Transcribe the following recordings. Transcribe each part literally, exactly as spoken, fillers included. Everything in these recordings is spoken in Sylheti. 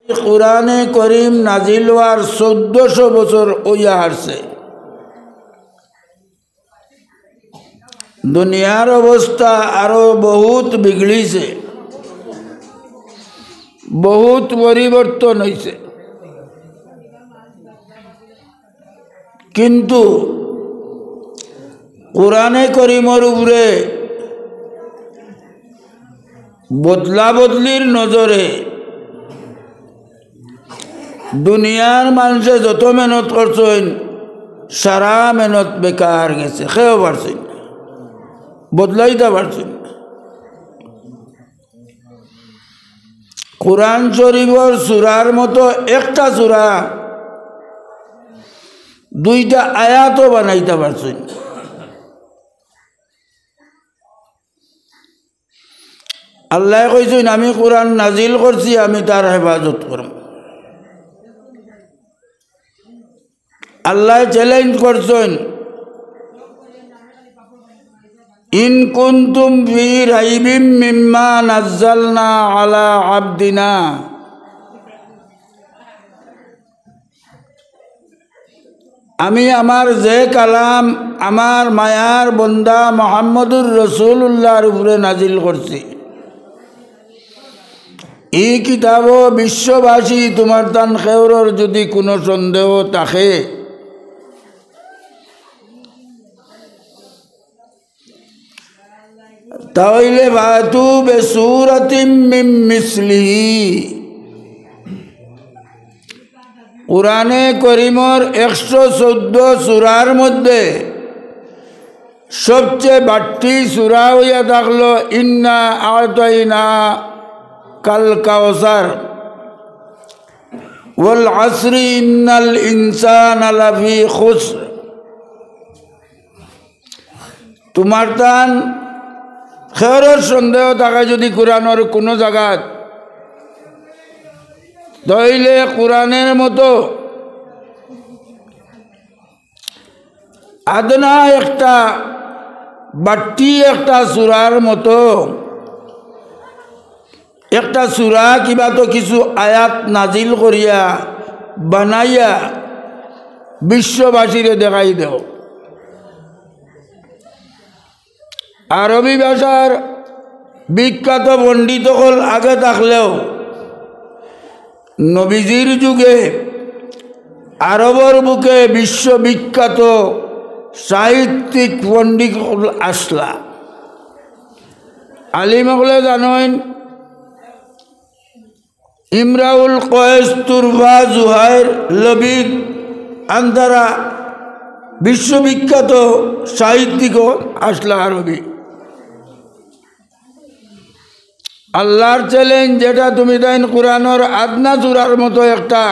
কোরআনে করিম নাজিল অওয়ার চৌদ্দশো বছর অইয়া হারছে। দুনিয়ার অবস্থা আরো বহুত বিগড়িছে, বহুত পরিবর্তন অইছে। কিন্তু কোরআনে করিমর উপরে বদলা বদলির নজরে দুনিয়ার মানষে যত মেহনত করছইন, সারা মেহনত বেকার গেছে, কেউ পারছইন না, বদলাইতা পারছইন না। কোরআন শরীফর সূরার মতো একটা সূরা দুইটা আয়াতও বানাইতা পারছইন না। আল্লায় কইছইন, "আমি কোরআন নাজিল করছি, আমি তার হেফাজত করমু।" আল্লায় challenge করছইন, "ইন কুনতুম ফি রাইবিম মিম্মা নাজ্জালনা আলা আবদিনা।" আমি আমার যে কালাম আমার মায়ার বন্দা মুহাম্মদুর রাসূলুল্লাহর উপরে নাজিল করছি, ই কিতাবো বিশ্ববাসী তুমার তান কেউরর যুদি কুনু সন্দেহ থাকে, তা অইলে ফাতু বিসূরাতিম মিন মিসলিহি। কোরআনে করিমর একশো চৌদ্দ সূরার মধ্যে সবচেয়ে বাট্টি সূরা অইয়া থাকলো ইন্না আ'তাইনা কাল কাউসার, ওয়াল আসরি ইন্নাল ইনসানা লাফি খুসর। তুমার তান কেউরর সন্দেহ থাকে যুদি কোরআনর কুনু জাগাত, তাইলে কোরআনের মতো আদনা একটা, বাট্টি একটা সূরার মতো একটা সূরা কিবা তো কিছু আয়াত নাজিল করিয়া বানাইয়া বিশ্ববাসীরে দেখাই দেও। আরবি ভাষার বিখ্যাত পণ্ডিত অকল আগে থাকলেও নবীজির যুগে আরবর বুকে বিশ্ববিখ্যাত সাহিত্যিক পণ্ডিত অকল আছলা। আলিম অকলে জানইন, ইমরাউল কয়েস, তুরফা, জুহাইর, লবিদ, আন্তারা বিশ্ববিখ্যাত সাহিত্যিক আছলা আরবি। আল্লার challenge, যেটা তুমি তাইন কোরআনর আদনা সূরার মতো একটা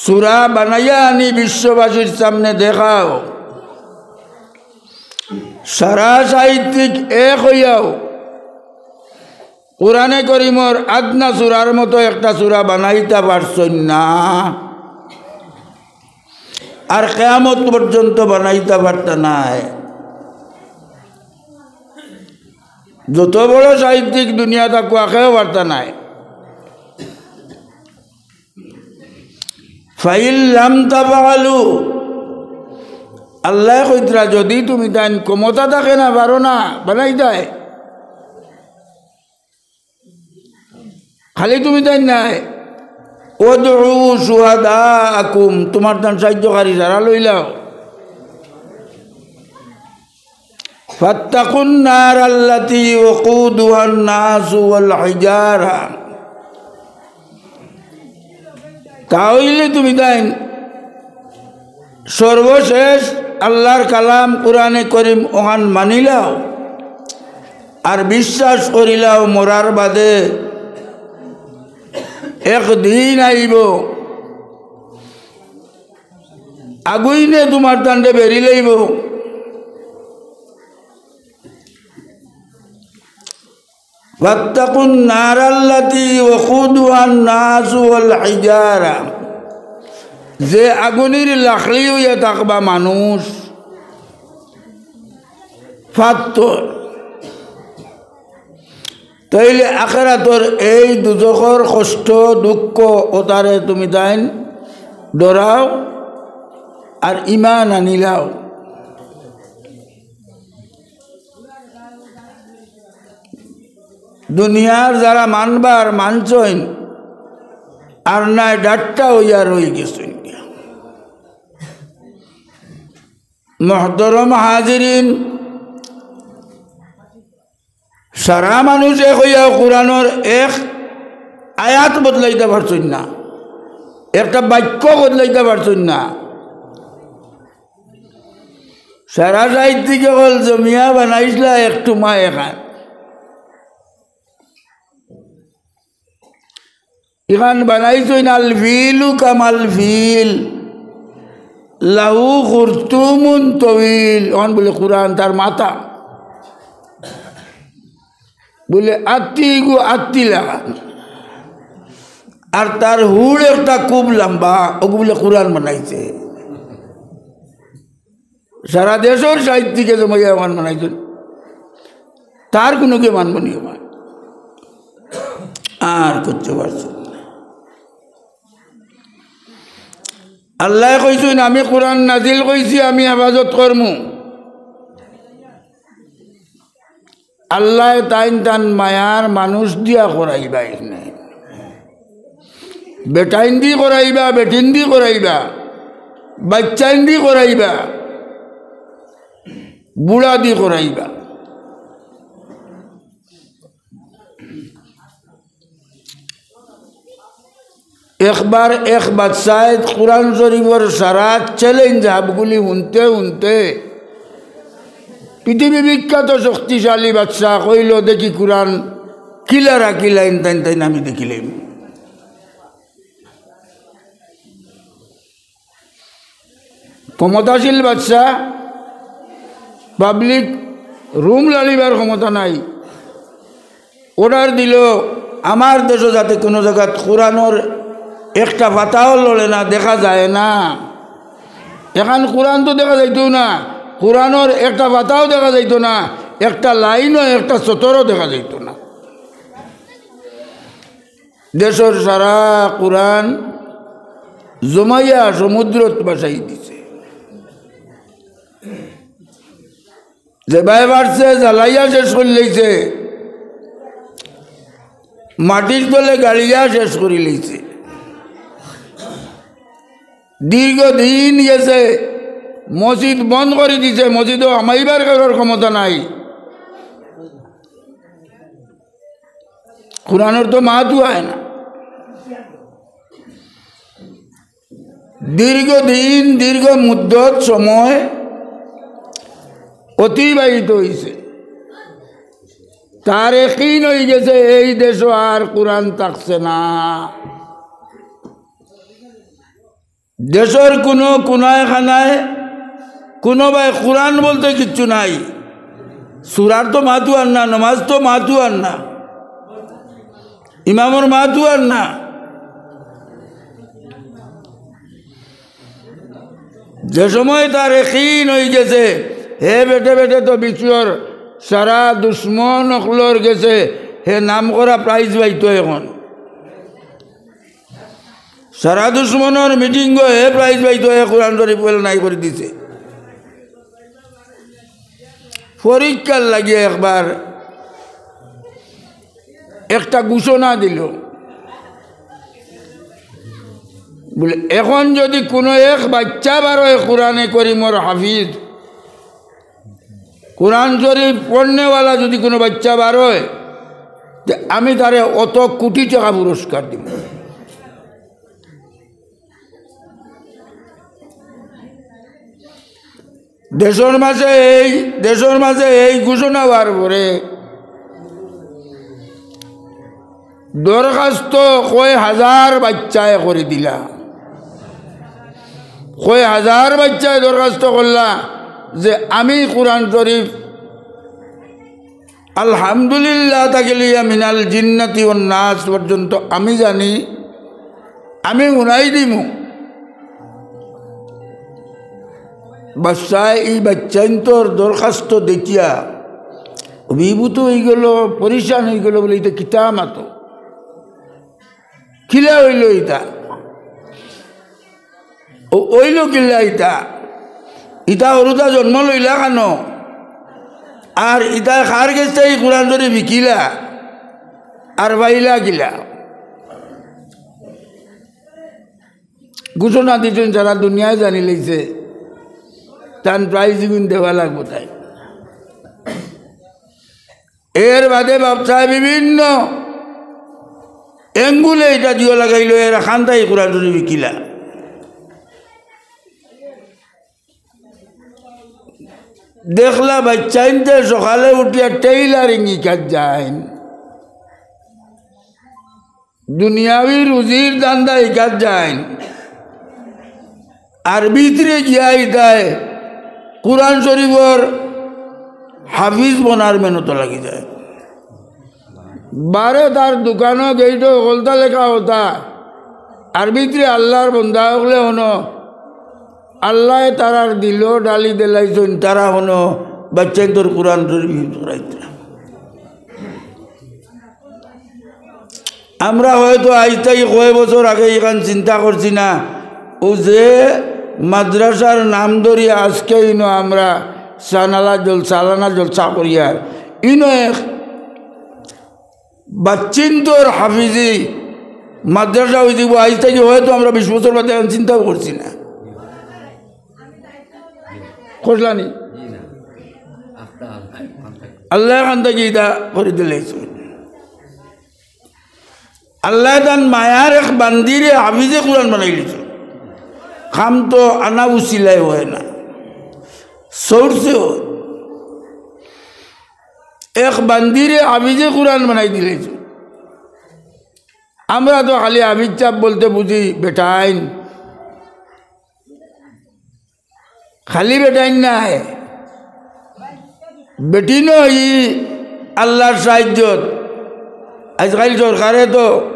সূরা বানাইয়া আনি বিশ্ববাসীর সামনে দেখাও। সারা সাহিত্যিক এক অইয়াও কোরআনে করিমর আদনা সূরার মতো একটা সূরা বানাইতা পারছইন না, আর কিয়ামত পর্যন্ত বানাইতা পারতা নায়। যত বড় সাহিত্যিক দুনিয়াত থাকউক, কেউ পারতা নায়। ফাইল লাম তাফআলু, আল্লায় কইতরা, যুদি তুমি তাইন ক্ষমতা থাকে না, পারো না, বানাই দেয়, খালি তুমি তাইন নায়, উদউ শুহাদাআকুম, তুমার তান সাহায্যকারী যারা লইলাও। ফাত্তাকুন নার আল্লাতী ওয়াকুদুহান নাসু ওয়াল হিজারা। তা অইলে তুমি তাইন সর্বশেষ আল্লার কালাম কোরআনে করিম অখান মানিলাও, আর বিশ্বাস করিলাও মরার বাদে এক দিন আইবো, আগুইনে তুমার তানরে বেড়ি লইবো। ফাত্তাকুন নার আল্লাতী ওয়াকুদুহান নাসু ওয়াল হিজারা, যে আগুনির লাকড়ি অইয়া থাকবা মানুষ, পাথর। তাইলে আখেরাতর এই দুজখর কষ্ট, দুঃখ, অতারে তুমিতাইন ডরাও আর ইমান আনিলাও। দুনিয়ার যারা মানবার মানছইন, আর নায় ডাট্টা অইয়া রইগেছইন। মুহতারাম হাজিরিন, সারা মানুষ এক অইয়াও কুরআনর এক আয়াত বদলাইতা পারছইন না, একটা বাক্য বদলাইতা পারছইন না। সারা সাহিত্যিক অকল জমিয়া বানাইছলা এক টুমা এখান। ইখান বানাইছইন আল ফিলু কামাল ফিল, লাহু খুরতুমুন তবিল। অখন বুলে কুরআন তার মাথা। বুলে আত্তি গু আত্তি লাগা। আর তার হুড় একটা খুব লম্বা, অগু বুলে কুরআন বানাইছে। সারা দেশর সাহিত্যিকে জমাইয়া অখান বানাইছইন। তার কুনুকে মানবো নি অখান? আর করতে পারছইন না। আল্লায় কইছইন, "আমি কুরআন নাজিল কইছি, আমি হেফাজত করমু।" আল্লায় তাইন তান মায়ার মানুষ দিয়া করাইবা, ইখানে বেটাইন দি করাইবা, বেটিন দি করাইবা, বাইচ্চাইন দি করাইবা, বুড়া দি করাইবা। একবার এক বাদশায় কুরআন শরীফর সারা challenge হাবগুলি হুনতে হুনতে পৃথিবী বিখ্যাত শক্তিশালী বাদশা কইলো, "দেখি কুরআন কিলা রাখিলাইন, তাইন তাইন আমি দেখিলাইমু।" ক্ষমতাশীল বাদশা, public রুম লালিবার ক্ষমতা নাই। Order দিলো, "আমার দেশো যাতে কুনু জাগাত কুরআনর একটা পাতাও লড়ে না, দেখা যায় না।" এখান কুরআন তো দেখা যাইতো না, কুরআনর একটা পাতাও দেখা যাইতো না, একটা লাইনও, একটা সতরও দেখা যাইতো না। দেশর সারা কুরআন জমাইয়া সমুদ্রত ভাসাই দিছে। যেবায় পারছে জ্বালাইয়া শেষ করিলাইছে, মাটির তলে গাড়িয়া শেষ করিলাইছে। দীর্ঘদিন গেছে, মসজিদ বন্ধ করি দিছে, মসজিদো হামাইবার কারোর ক্ষমতা নাই। কুরআনর তো মাতও অয় না। দীর্ঘদিন, দীর্ঘ মুদ্দত সময় অতিবাহিত অইছে। তার একিন অইগেছে, এই দেশো আর কুরআন থাকছে না। দেশর কুনু কুনায় খানায় কুনুবায় কুরআন বলতে কিচ্ছু নাই। সুরার তো মাতও অর না, নমাজ তো মাতও অর না, ইমামর মাতও অর না। যে সময় তার একিন অইগেছে, হে বেটে বেটে তো বিশ্বর সারা দুশমন অকলর গেছে হে নাম করা prize পাইতো অখন। সারা দুশমনর meeting-ও হে prize পাইতো, হে কুরআন শরীফ অকল নাই করি দিছে। পরীক্ষার লাগি একবার একটা ঘোষণা দিলো, বুলে, "এখন যদি কুনু এক বাইচ্চা বারয় কুরআনে করিমর হাফিজ, কুরআন শরীফ পড়নেওয়ালা যদি কুনু বাইচ্চা বারয়, তে আমি তারে অত কোটি টেকা পুরস্কার দিমু।" দেশর মাঝে এই, দেশর মাঝে এই ঘোষণা অওয়ার পরে দরখাস্ত কয় হাজার বাইচ্চায় করি দিলা, কয় হাজার বাইচ্চায় দরখাস্ত করলা যে আমি কুরআন শরীফ আলহামদুলিল্লাহ থাকি লইয়া মিনাল জিন্নাতি ওয়ান নাস পর্যন্ত আমি জানি, আমি হুনাই দিমু। বাদশায় ই বাইচ্চাইন্তর দরখাস্ত দেখিয়া অভিভূত অইগেলো, পরেশান অইগেলো, বুলে, "ইতা কিতা মাতো? কিলা অইলো ইতা? ও, অইলো কিলা ইতা? ইতা হুরুতা জন্ম লইলা কেনো? আর ইতা কার গেছ থাকি কোরআন শরীফ হিকিলা? আর পাইলা কিলা?" ঘোষণা দিছইন, সারা দুনিয়ায় জানিলাইছে, তান প্রাইজ ইগুন দেওয়া লাগবো তাইন। এর বাদে বাপ সাহেব বিভিন্ন angle-এ ইটা দিও লাগাইলো, এর কান থাকি কোরআন শরীফ হিকিলা। দেখলা বাচ্চাইন্তে সকালে উঠিয়া tailoring হিকাত যাইন। দুনিয়াবি রুজির ধান্দা হিকাত যাইন, আর ভিতরে গিয়া ইতায় কোরআন শরীফর হাফিজ বনার মেহনতো লাগি যায়। বারে তার দোকানো গেইটো হকলতা লেখা অতা, আর ভিতরে আল্লার বন্দা অকলে অনো, আল্লায় তারার দিলো ঢালি দিলাইছইন, তারা অনো বাচ্চাইন্তর কোরআন শরীফ হিফজ করাইতরা। আমরা হয়তো আইজ থাকি কয় বছর আগে ইখান চিন্তা করছি না। অউ যে মাদ্রাসার নাম ধরি আজকে ইনো আমরা সানালা জল-, সালানা জলসা করিয়ার, ইনো এক বাচ্চিন্তর হাফিজি মাদ্রাসা অইযিবো, আইজ থাকি হয়তো আমরা বিশ বছর বাদে ইখান চিন্তাও করছি না। করলানি? আল্লায় ইখান থাকি ইতা করি দিলাইছইন। আল্লায় তান মায়ার এক বান্দিরে হাফিজে কোরআন বানাইলিছইন। কাম তো আনা উছিলায় অয় না, source-এ অয়। এক বান্দিরে হাফিজে কোরআন বানাই দিলাইছইন। আমরা তো খালি হাফিজ সাব বলতে বুঝি বেটাইন, খালি বেটাইন নায়, বেটিনও ই আল্লার সাইজ্জত। আইজকাইল সরকারে তো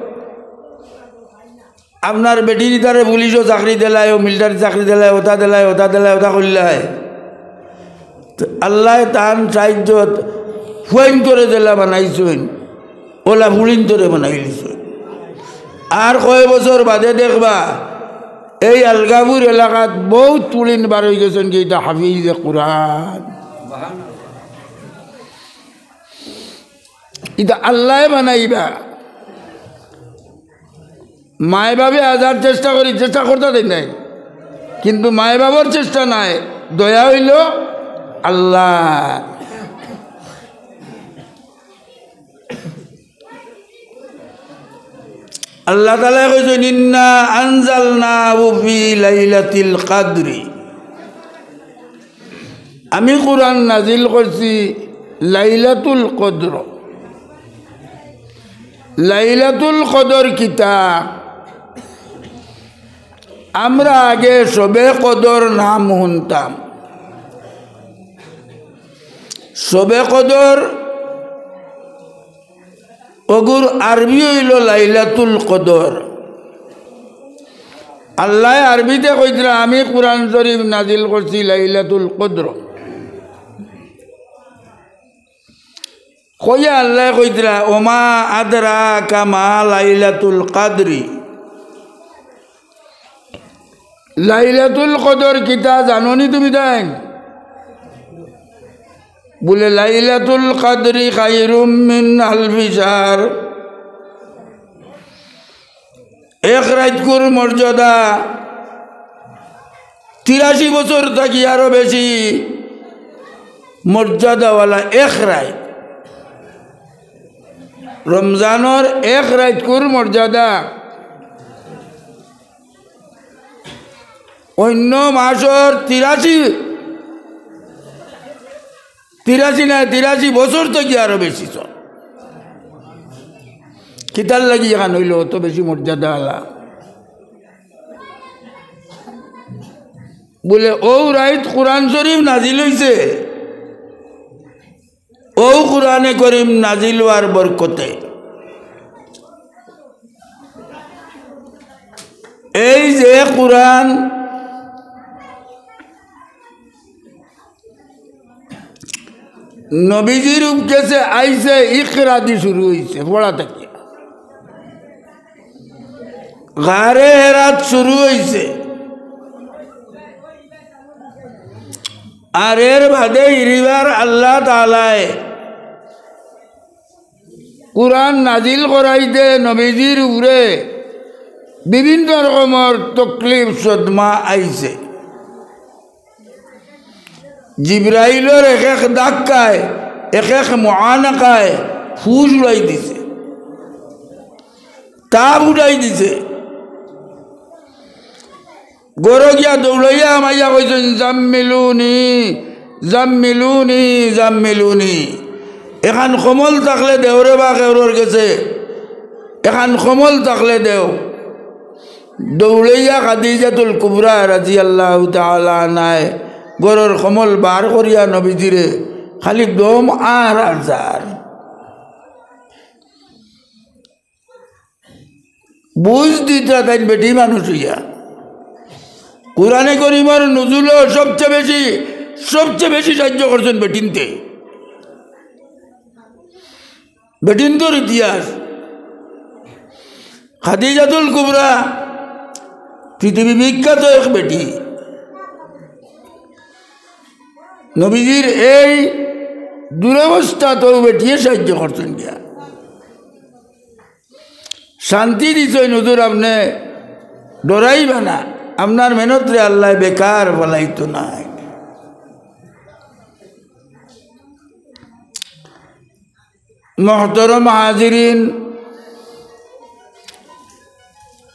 আপনার বেটিন ইতারে পুলিশো চাকরি দিলায়, অউ মিলিটারি চাকরি দিলায়, অতা দিলায়, অতা দিলায়, অতা করলায়। তো আল্লায় তান সাইজ্জত ফুয়াইন্তরে যেলা বানাইছইন, অলা ফুড়িন্তরে বানাইলিছইন। আর কয় বছর বাদে দেখবা, এই আলগাপুর এলাকাত বউত ফুড়িন বার অইগেছইন গি, ইতা হাফিজে কোরআন। ইতা আল্লায় বানাইবা। মায় বাপে হাজার চেষ্টা করি, চেষ্টা করতা দেয় নাই, কিন্তু মায় বাপর চেষ্টা নাই, দয়া অইলো আল্লার। আল্লাহ তাআলায় কইছইন, "ইন্না আনজালনাহু ফি লাইলাতিল কদরি।" আমি কোরআন নাজিল করছি লাইলাতুল কদর। লাইলাতুল কদর কিতা? আমরা আগে শবে কদর নাম হুনতাম। শবে কদর অগুর আরবি অইলো লাইলাতুল কদর। আল্লায় আরবিতে কইতরা, "আমি কোরআন শরীফ নাজিল করছি লাইলাতুল কদর।" কইয়া আল্লায় কইতরা, "ওমা আদরাকা মা লাইলাতুল কদরি।" লাইলাতুল কদর কিতা জানোনি তুমি তাইন? বুলে, "লাইলাতুল কদরি খায়রুম মিন আলফি শাহর।" এক রাইতকুর মর্যাদা তিরাশি বছর থাকি আরো বেশি মর্যাদাওয়ালা এক রাইত। রমজানর এক রাইতকুর মর্যাদা অইন্য মাসর তিরাশি, তিরাশি নায়, তিরাশি বছর থাকি আরো বেশি চল। কিতার লাগি ইখান অইলো অত বেশি মর্যাদাআলা? বুলে, অউ রাইত কোরআন শরীফ নাজিল অইছে, অউ কোরআনে করিম নাজিল অওয়ার বরকতে। এই যে কোরআন নবীজির গেছে আইছে, ইকরা দি শুরু অইছে, পড়া থাকিয়া। গারে হেরাত শুরু অইছে। আর এর বাদে হিরিবার আল্লাহ তাআলায় কুরআন নাজিল করাইতে নবীজির উপরে বিভিন্ন রকমর তকলিফ সদমা আইছে। জিব্রাইলর এক এক ধাক্কায়, এক এক মুআনাকায় হুশ উড়াই দিছে, তাপ উড়াই দিছে। ঘরো গিয়া দৌড়াইয়া হামাইয়া কইছইন, "জাম্মিলুনি, জাম্মিলুনি, জাম্মিলুনি।" এখান কম্বল থাকলে দেও রে বা কেউরর গেছে, এখান কম্বল থাকলে দেও। দৌড়াইয়া খাদিজাতুল কুবরা রাদিয়াল্লাহু তাআলা আনহায় ঘরর কম্বল বার করিয়া নবীজিরে খালি দম আর আর যার। বুঝ দিতা তাইন বেটি মানুষ অইয়া। কুরআনে করিমর নুজুলো সবচে বেশি, সবচে বেশি সাহায্য করছইন বেটিন্তে। বেটিন্তর ইতিহাস। খাদিজাতুল কুবরা পৃথিবী বিখ্যাত এক বেটি। নবীজির এই দুরবস্থাত অউ বেটিয়ে সাহায্য করছইন গিয়া। শান্তি দিছইন, "হুজুর, আপনে ডরাইবা না, আপনার মেহনতরে আল্লায় বেকার ফালাইতো নায়।" মহতরম হাজিরিন,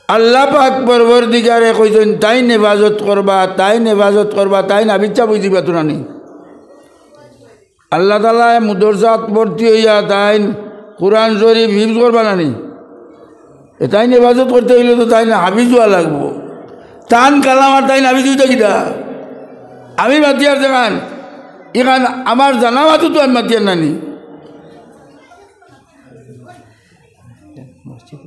আল্লাহ পাক পরওয়ারদিগারে কইছইন, "তাইন হেফাজত করবা, তাইন হেফাজত করবা, তাইন হাবিচ্ছা বুঝিবা তো নানি।" আল্লাহ তাআলায় মুদরসাত ভর্তি অইয়া তাইন কুরআন শরীফ হিফজ করবা নানি? এ তাইন হেফাজত করতে অইলে তো তাইন হাফিজ অওয়া লাগবো। তান কালাম আর তাইন হাফিজ অইতা কিতা? আমি মাতিয়ার যেখান, ইখান আমার জানা মাতো তো আমি মাতিয়ার নানি। মসজিদ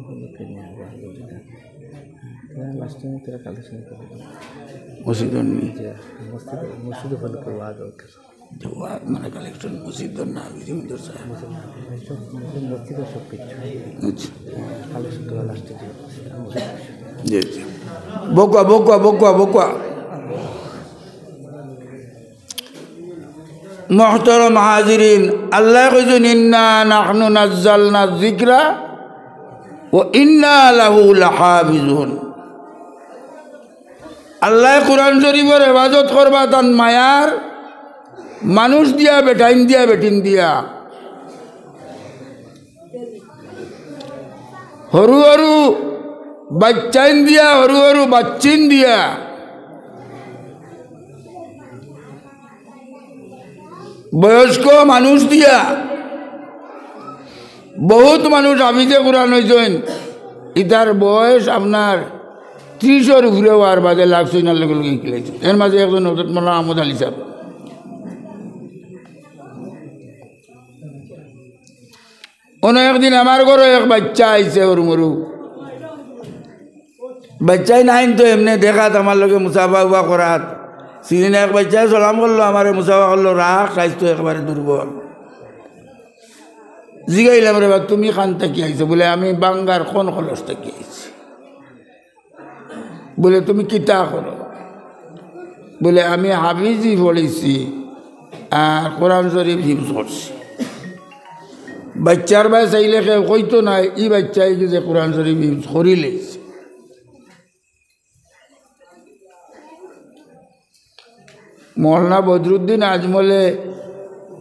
হলে তোরা কালেকশন করে দিবি। মসজিদ হলে নি? যে মসজিদ, মসজিদ হলে তো ওয়াজ ওকে। যে ওয়াজ মানে কালেকশন মসজিদ না, ওই যে মাদ্রাসা। মসজিদ, মসজিদ, মসজিদ সব কিছু। আচ্ছা। কালেকশন তো লাস্টে যে জি, জি। বকুয়া, বকুয়া, বকুয়া, বকুয়া। মহতরম হাজিরিন, আল্লায় কইছইন, "ইন্না নাহনু নাজ্জালনা যিকরা ওয়া ইন্না লাহু লাহাফিজুন।" আল্লায় কুরআন শরীফর হেফাজত করবা তান মায়ার মানুষ দিয়া, বেটাইন দিয়া, বেটিন দিয়া। হরু হরু বাইচ্চাইন দিয়া, হরু হরু বাইচ্চিন দিয়া, বয়স্ক মানুষ দিয়া, বহুত মানুষ হাফিজে কুরআন অইছইন। ইতার বয়স আপনার ত্রিশর উপরে অওয়ার বাদে লাখ ছইনার লগে লগে হিকিলাইছইন। এর মাঝে একজন হযরত মৌলানা আহমদ আলী সাহেব। অনো একদিন আমার ঘরো এক বাইচ্চা আইছে, হরু মরু। বাইচ্চাইন আইন তো এমনে দেখাত আমার লগে মুসাফা উফা করাত। সিদিন এক বাইচ্চায় সালাম করলো, আমারে মুসাফা করলো, রাগ স্বাস্থ্য একেবারে দুর্বল। জিগাইলাম, "রে বা, তুমি কান থাকি আইছো?" বুলে, "আমি বাঙ্গার কোন কলস থাকি আইছি।" বুলে, "তুমি কিতা করো?" বুলে, "আমি হাফিজি পড়ছি আর কোরআন শরীফ হিফজ করছি।" বাইচ্চার বায় চাইলে কেউ কইতো নায়, ই বাইচ্চায় কি যে কোরআন শরীফ হিফজ করিলাইছে। মৌলানা বদরুদ্দিন আজমলে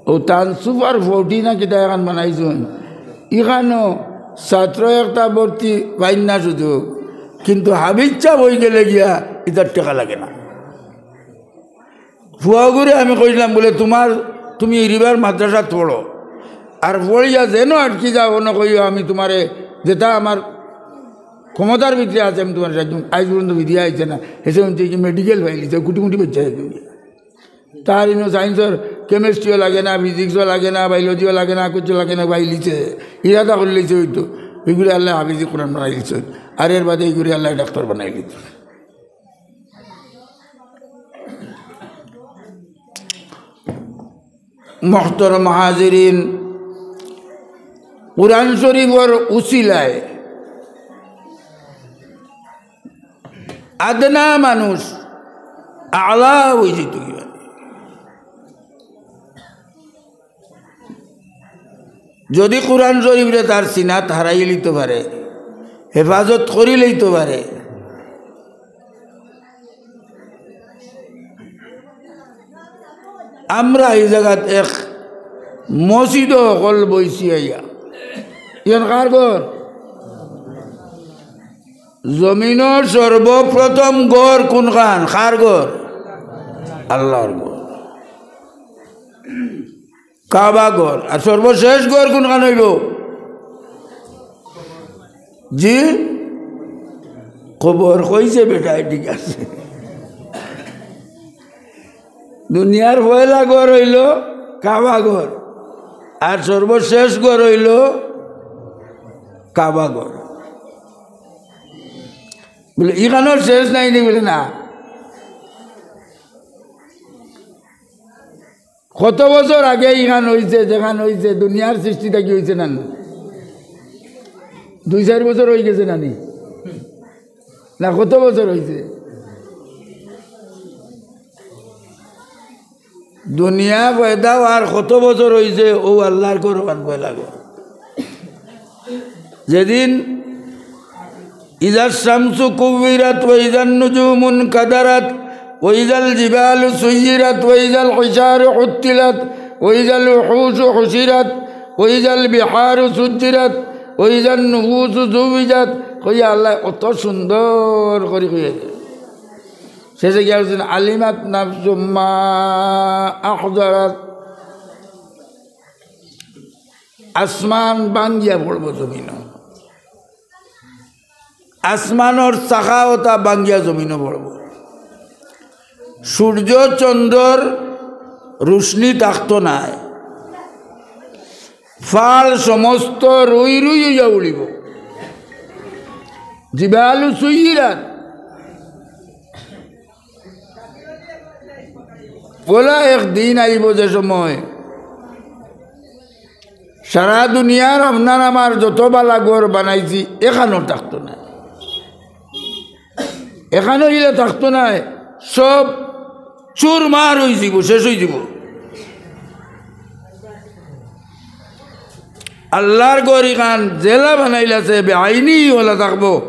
অউ তান সুপার ফোর্টি না কিতা এখান বানাইছইন, ইখানো ছাত্র একটা ভর্তি পাইন না সুযোগ, কিন্তু হাফিজ সাব অইগেলে গিয়া ইতার টেকা লাগে না। ফুয়াগুরে আমি কইলাম বুলে, "তুমার, তুমি ইরিবার মাদ্রাসাত পড়ো, আর পড়িয়া যেনো আটকি যাও, অনো কইও আমি তুমারে যেতা আমার ক্ষমতার ভিতরে আছে আমি তুমারে সাহায্য।" আইজ পর্যন্ত ফিরিয়া আইছে না। হেষে হুনছি কি মেডিকেল পাইলিছে, কুটি মুটি বাইচ্চা। তার ইনো সায়েন্সর কেমিস্ট্রিও লাগে না, ফিজিক্সও লাগে না, বায়োলজিও লাগে না, কিচ্ছু লাগে না, পাইলিছে। ইরাদা করিলিছে অইতো। ইগুরে আল্লায় হাফিজি কোরআন বানাইলিছে। আর এর বাদে ইগুরে আল্লায় ডাক্তার বানাইলিছে। মোহতরম হাজিরিন, কুরআন শরীফর উসিলায় আদনা মানুষ আলা অইযিতো। যদি কুরআন শরীফরে তার সিনাত হারাইলিতো পারে, হেফাজত করিলিতো পারে, আমরা ই জাগাত এক মসজিদো হকল বইছি আইয়া। ইখান কার ঘর? জমিনর সর্বপ্রথম ঘর কুনখান? কার ঘর? আল্লার ঘর, কাবা ঘর। আর সর্বশেষ ঘর কুনখান অইবো? জি, কবর। কইছে বেটায়, ঠিক আছে। দুনিয়ার পয়লা ঘর অইলো কাবা ঘর, আর সর্বশেষ ঘর অইলো কাবা ঘর। বলে, "ইখানর শেষ নাই নি?" বলে, "না।" কত বছর আগে ইখান অইছে, যেখান অইছে, দুনিয়ার সৃষ্টি থাকি অইছে না নি? দুই চাইর বছর অইগেছে না নি? না, কত বছর অইছে? দুনিয়া পয়দা অওয়ার কত বছর অইছে, অউ আল্লার ঘর অখান পয়লা ঘর। যেদিন ইজাশ শামসু কুব্বিরাত ওয়া ইজান নুজুমু ইনকাদারাত ওয়া ইজাল জিবালু সুয়্যিরাত ওয়া ইজাল ইশারু হুত্তিলাত ওয়া ইজাল উহুশু হুশিরাত ওয়া ইজাল বিহারু সুজ্জিরাত ওয়া ইজান নুফুসু জুওয়িজাত। কইয়া আল্লায় অত সুন্দর করি কইয়া। শেষে গিয়া কইছইন, "আলিমাত নাফসুম মা আহদারাত।" আসমান ভাঙ্গিয়া পড়বো জমিনো। আসমানর চাকা অতা ভাঙ্গিয়া জমিনো পড়বো। সূর্য চন্দ্রর রুশনি থাকতো নায়। ফাল সমস্ত রুই রুই অইয়া উড়িবো। জিবালু সুয়্যিরাত। অলা এক দিন আইবো যে সময় সারা দুনিয়ার আপনার আমার যত বালা ঘর বানাইছি, এখানও থাকতো নায়। এখানও ইলা থাকতো নায়, সব চুরমার অইযিবো, শেষ অইযিবো। আল্লার ঘর ইখান যেলা বানাইলাছে, বেআইনি অলা থাকবো।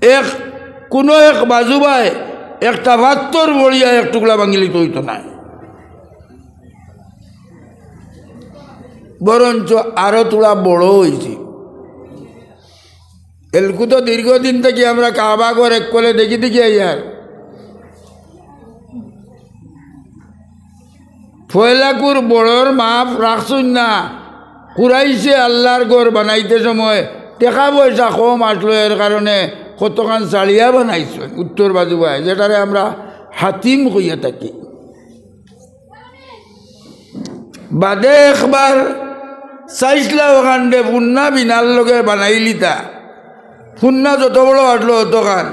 এক, কুনু এক বাজুবায় একটা পাত্থর পড়িয়া এক টুকরা ভাঙ্গিলিতো অইতো নায়, বরঞ্চ আরো থুড়া বড় অইছে। এলকু তো দীর্ঘদিন থাকি আমরা কাবা ঘর এক কোলে দেখি দেখি আইয়ার। পয়লাকুর বড়র মাপ রাখছইন না। কুরাইশে আল্লার ঘর বানাইতে সময় টেকা পয়সা কম আছলো, এর কারণে কতখান চালিয়া বানাইছইন উত্তর বাজুবায়, যেটারে আমরা হাতিম কইয়া থাকি। বাদে একবার চাইছলা অখানরে পুন্না বিনার লগে বানাইলিতা। পুন্না যত বড় আছলো অতখান।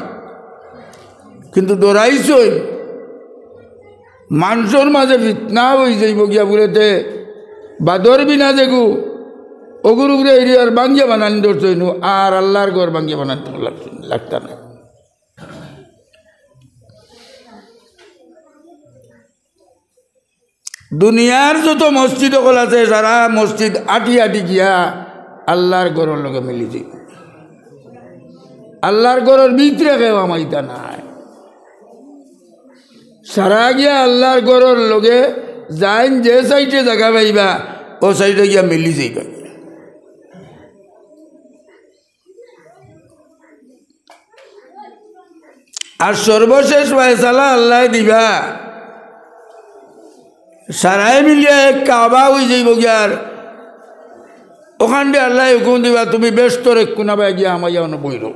কিন্তু ডরাইছইন, মানষর মাঝে ফিতনা অইযাইবো গিয়া বুলেতে, বাদর বিনা যেগু, অগুর উপরে এরিয়ার ভাঙ্গিয়া বানানি ধরছইন, আর আল্লার ঘর ভাঙ্গিয়া বানানি লাগতা না। দুনিয়ার যত মসজিদ অকল আছে, সারা মসজিদ আটি আটি গিয়া আল্লার ঘরর লগে মিলি যাইবো। আল্লার ঘরর ভিতরে কেউ হামাইতা নায়। সারা গিয়া আল্লার ঘরর লগে যাইন যে সাইডে জাগা পাইবা, অউ সাইডে গিয়া মিলি যাইবা। আর সর্বশেষ ফয়সালা আল্লায় দিবা। সারায় মিলিয়া এক কাবা অইযাইবো গিয়ার। অখানদি আল্লায় হুকুম দিবা, "তুমি বেহেস্তর এক কুনাবায় গিয়া হামাইয়া অনো বইরো।"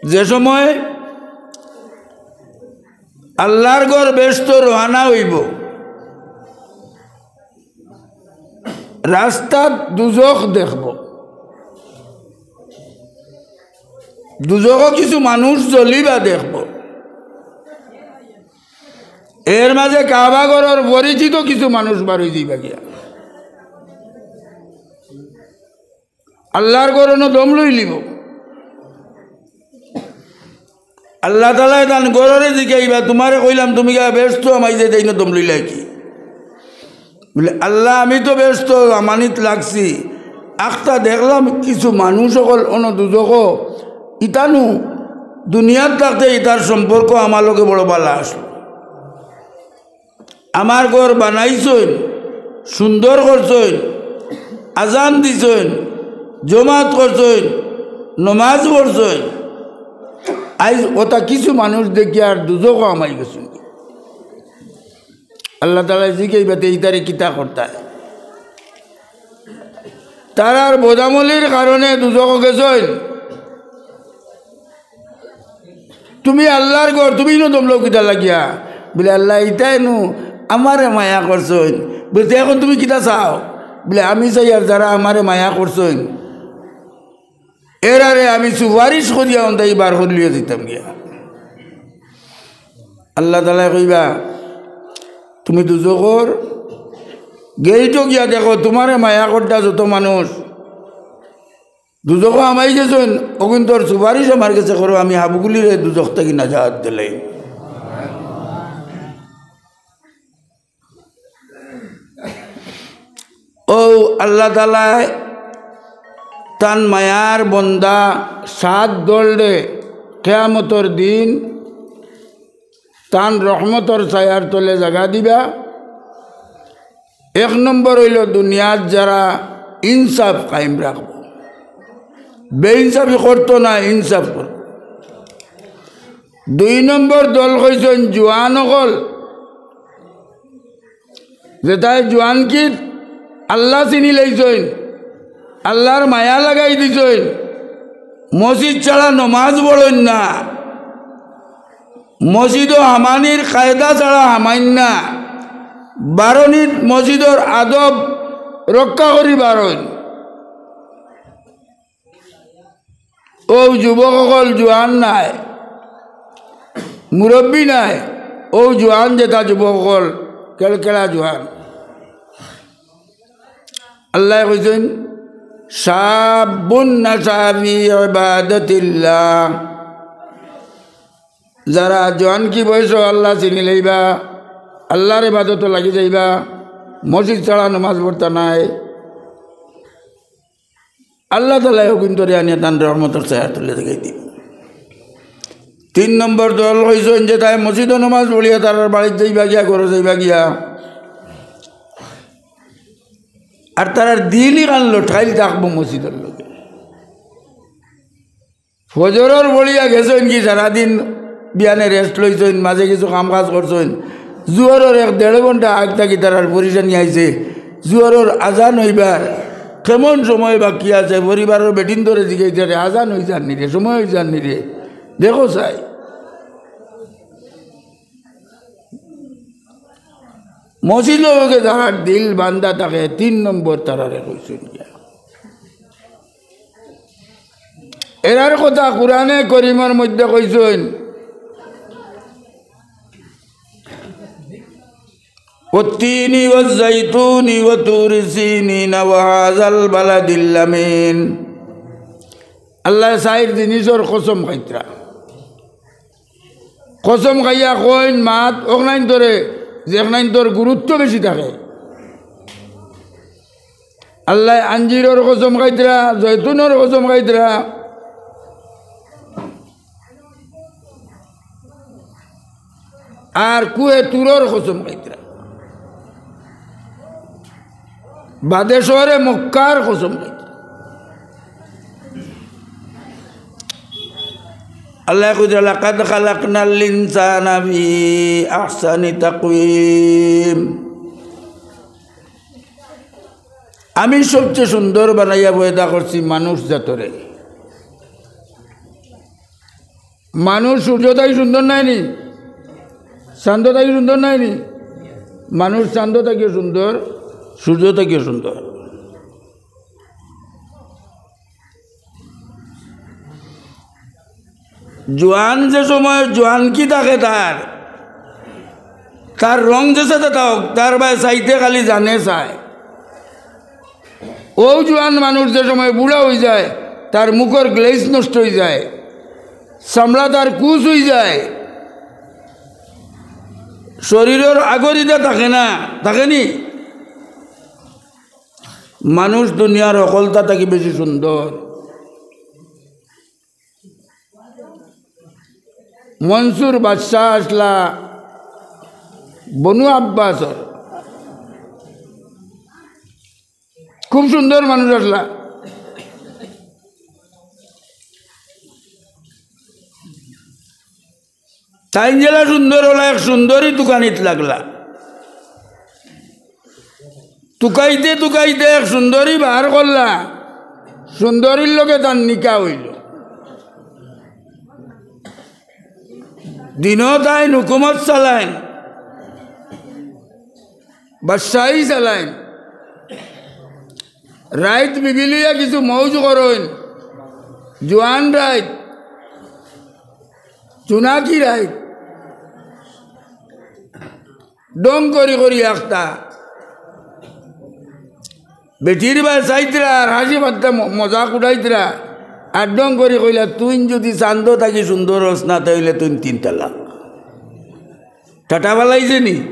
যে সময় আল্লার ঘর বেহেস্ত রওয়ানা অইবো, রাস্তাত দুজখ দেখবো, দুজখো কিছু মানুষ জ্বলিবা দেখবো। এর মাঝে কাবা ঘরর পরিচিত কিছু মানুষ বার অই যাইবা গিয়া। আল্লার ঘর অনো দম লইলিবো। আল্লাহ তাআলায় তান ঘররে জিকাইবা, "তুমারে কইলাম তুমি গিয়া বেহেস্তো হামাইযাইতায়, ইনো দম লইলায় কি?" বুলে, "আল্লাহ, আমি তো বেহেস্তো হামানিত লাগছি, আখতা দেখলাম কিছু মানুষ অকল অনো দুজখো, ইতানু দুনিয়াত থাকতে ইতার সম্পর্ক আমার লগে বড় ভালা আছিল।" আমার ঘর বানাইছইন, সুন্দর করছইন, আজান দিছইন, জমাত করছইন, নমাজ পড়ছইন। আইজ অতা কিছু মানুষ দেখিয়া দুজখো হামাই গেছইন। আল্লাহ তাআলায় জিকাইবা তে ইতারে কিতা করতায়? তারার বদামলির কারণে দুজখো গেছইন। তুমি আল্লার ঘর, তুমি ইনো দম লও কিতার লাগিয়া? বুলে, "আল্লাহ, ইতায় নু আমারে মায়া করছইন।" বুলে, "তে অখন তুমি কিতা চাও?" বুলে, "আমি চাই আর যারা আমারে মায়া করছইন, এরারে আমি সুপারিশ করিয়া অন্তাই বার করিলিয়া যাইতাম গিয়া।" আল্লাহ তাআলায় কইবা, "তুমি দুজখর গেইটো গিয়া দেখো, তুমারে মায়া করতা যত মানুষ দুজখো হামাই গেছইন, অগুইন্তর সুপারিশ আমার গেছে করো, আমি হাবগুলিরে দুজখ থাকি নাজাত দিলাই।" অউ আল্লাহ তাআলায় তান মায়ার বন্দা সাত দলরে কিয়ামতর দিন তান রহমতর ছায়ার তলে জাগা দিবা। এক নম্বর অইলো দুনিয়াত যারা ইনসাফ কায়েম রাখবো, বেইনসাফি করতো না, ইনসাফ করতো। দুই নম্বর দল কইছইন জুয়ান অকল, যেতায় জুয়ানকিত আল্লাহ চিনি লাইছইন, আল্লার মায়া লাগাই দিছইন, মসজিদ ছাড়া নমাজ পড়ইন না, মসজিদো হামানির কায়দা ছাড়া হামাইন না, বারনিত মসজিদর আদব রক্ষা করি বারইন। অউ যুবক অকল জুয়ান নায়, মুরব্বি নায়, অউ জুয়ান যেতা যুবক অকল, কেলকেলা জুয়ান। আল্লায় কইছইন, "শাবুন নাশা ফি ইবাদাতিল্লাহ।" যারা জোয়ানকি বয়সো আল্লাহ চিনি লইবা, আল্লার ইবাদতো লাগি যাইবা, মসজিদ ছাড়া নমাজ পড়তা নায়, আল্লাহ তাআলায় অগুইন্তরে আনিয়া তান রহমতর ছায়ার তলে জাগাই দিবা। তিন নম্বর দল কইছইন যেতায় মসজিদো নমাজ পড়িয়া তারার বাড়িত যাইবা গিয়া, ঘরো যাইবা গিয়া, আর তারার দিল ইখান লটকাইল থাকবো মসজিদর লগে। ফজরর পড়িয়া গেছইন কি সারাদিন বিয়ানে rest লইছইন, মাঝে কিছু কাম কাজ করছইন। জুহরর এক দেড় ঘন্টা আগ থাকি তারার পরেশানি আইছে। জুহরর আজান অইবার কেমন সময় বাকি আছে, পরিবারর বেটিন্তরে জিগাইতারে, "আজান অইযার নি রে, সময় অইযার নি রে, দেখো চাই।" মসজিদর লগে যারার দিল বান্ধা থাকে, তিন নম্বর তারারে কইছইন গিয়া। এরার কথা কুরআনে করিমর মধ্যে কইছইন, "والتين والزيتون وطور سينين وهذا البلد الأمين।" আল্লায় চাইর জিনিসর কসম খাইতরা। কসম খাইয়া কইন মাত অখনাইন্তরে, যেখনাইন্তর গুরুত্ব বেশি থাকে। আল্লায় আঞ্জিরর কসম খাইতরা, জয়তুনর কসম খাইতরা, আর কুহে তুরর কসম খাইতরা। বাদে শহরে মক্কার কসম খাইতরা। আল্লায় কইতরা, "লাকাদ খালাকনাল ইনসানা ফি আহসানি তাকওয়িম।" আমি সবচেয়ে সুন্দর বানাইয়া পয়দা করছি মানুষ জাতরে। মানুষ সূর্য থাকি সুন্দর নায় নি? চান্দ থাকি সুন্দর নায় নি? মানুষ চান্দ থাকিও সুন্দর, সূর্য থাকিও সুন্দর। জোয়ান যে সময় জোয়ানকি থাকে তার, তার রং যেসাদে থাউক, তার বায় চাইতে খালি জানে চায়। অউ জোয়ান মানুষ যে সময় বুড়া অইযায়, তার মুখর গ্লেজ নষ্ট অইযায়, চামড়া তার কুচ অইযায়, শরীরর আগর ইতা থাকে না, থাকে নি? মানুষ দুনিয়ার হকলতা থাকি বেশি সুন্দর। মনসুর বাদশা আছলা বনু আব্বাসর, খুব সুন্দর মানুষ আছলা। তাইন যেলা সুন্দর অলা, এক সুন্দরী তুকানিত লাগলা। তুকাইতে তুকাইতে এক সুন্দরী বার করলা, সুন্দরীর লগে তার নিকা অইলো। দিনও তাইন হুকুমত চালাইন, বাদশাহী চালাইন, রাইত বিবি লইয়া কিছু মৌজ করইন, জোয়ান রাইত, জোনাকি রাইত, ঢং করি করি আখতা। বেটির বায় চাইতরা আর হাসি মাততা ম-, মজাক উড়াইতরা। আর ঢং করি কইলা, "তুইন যুদি চান্দো থাকি সুন্দর অস না, তে অইলে তুইন তিন তালাক।" ঠাটা ফালাইছে নি?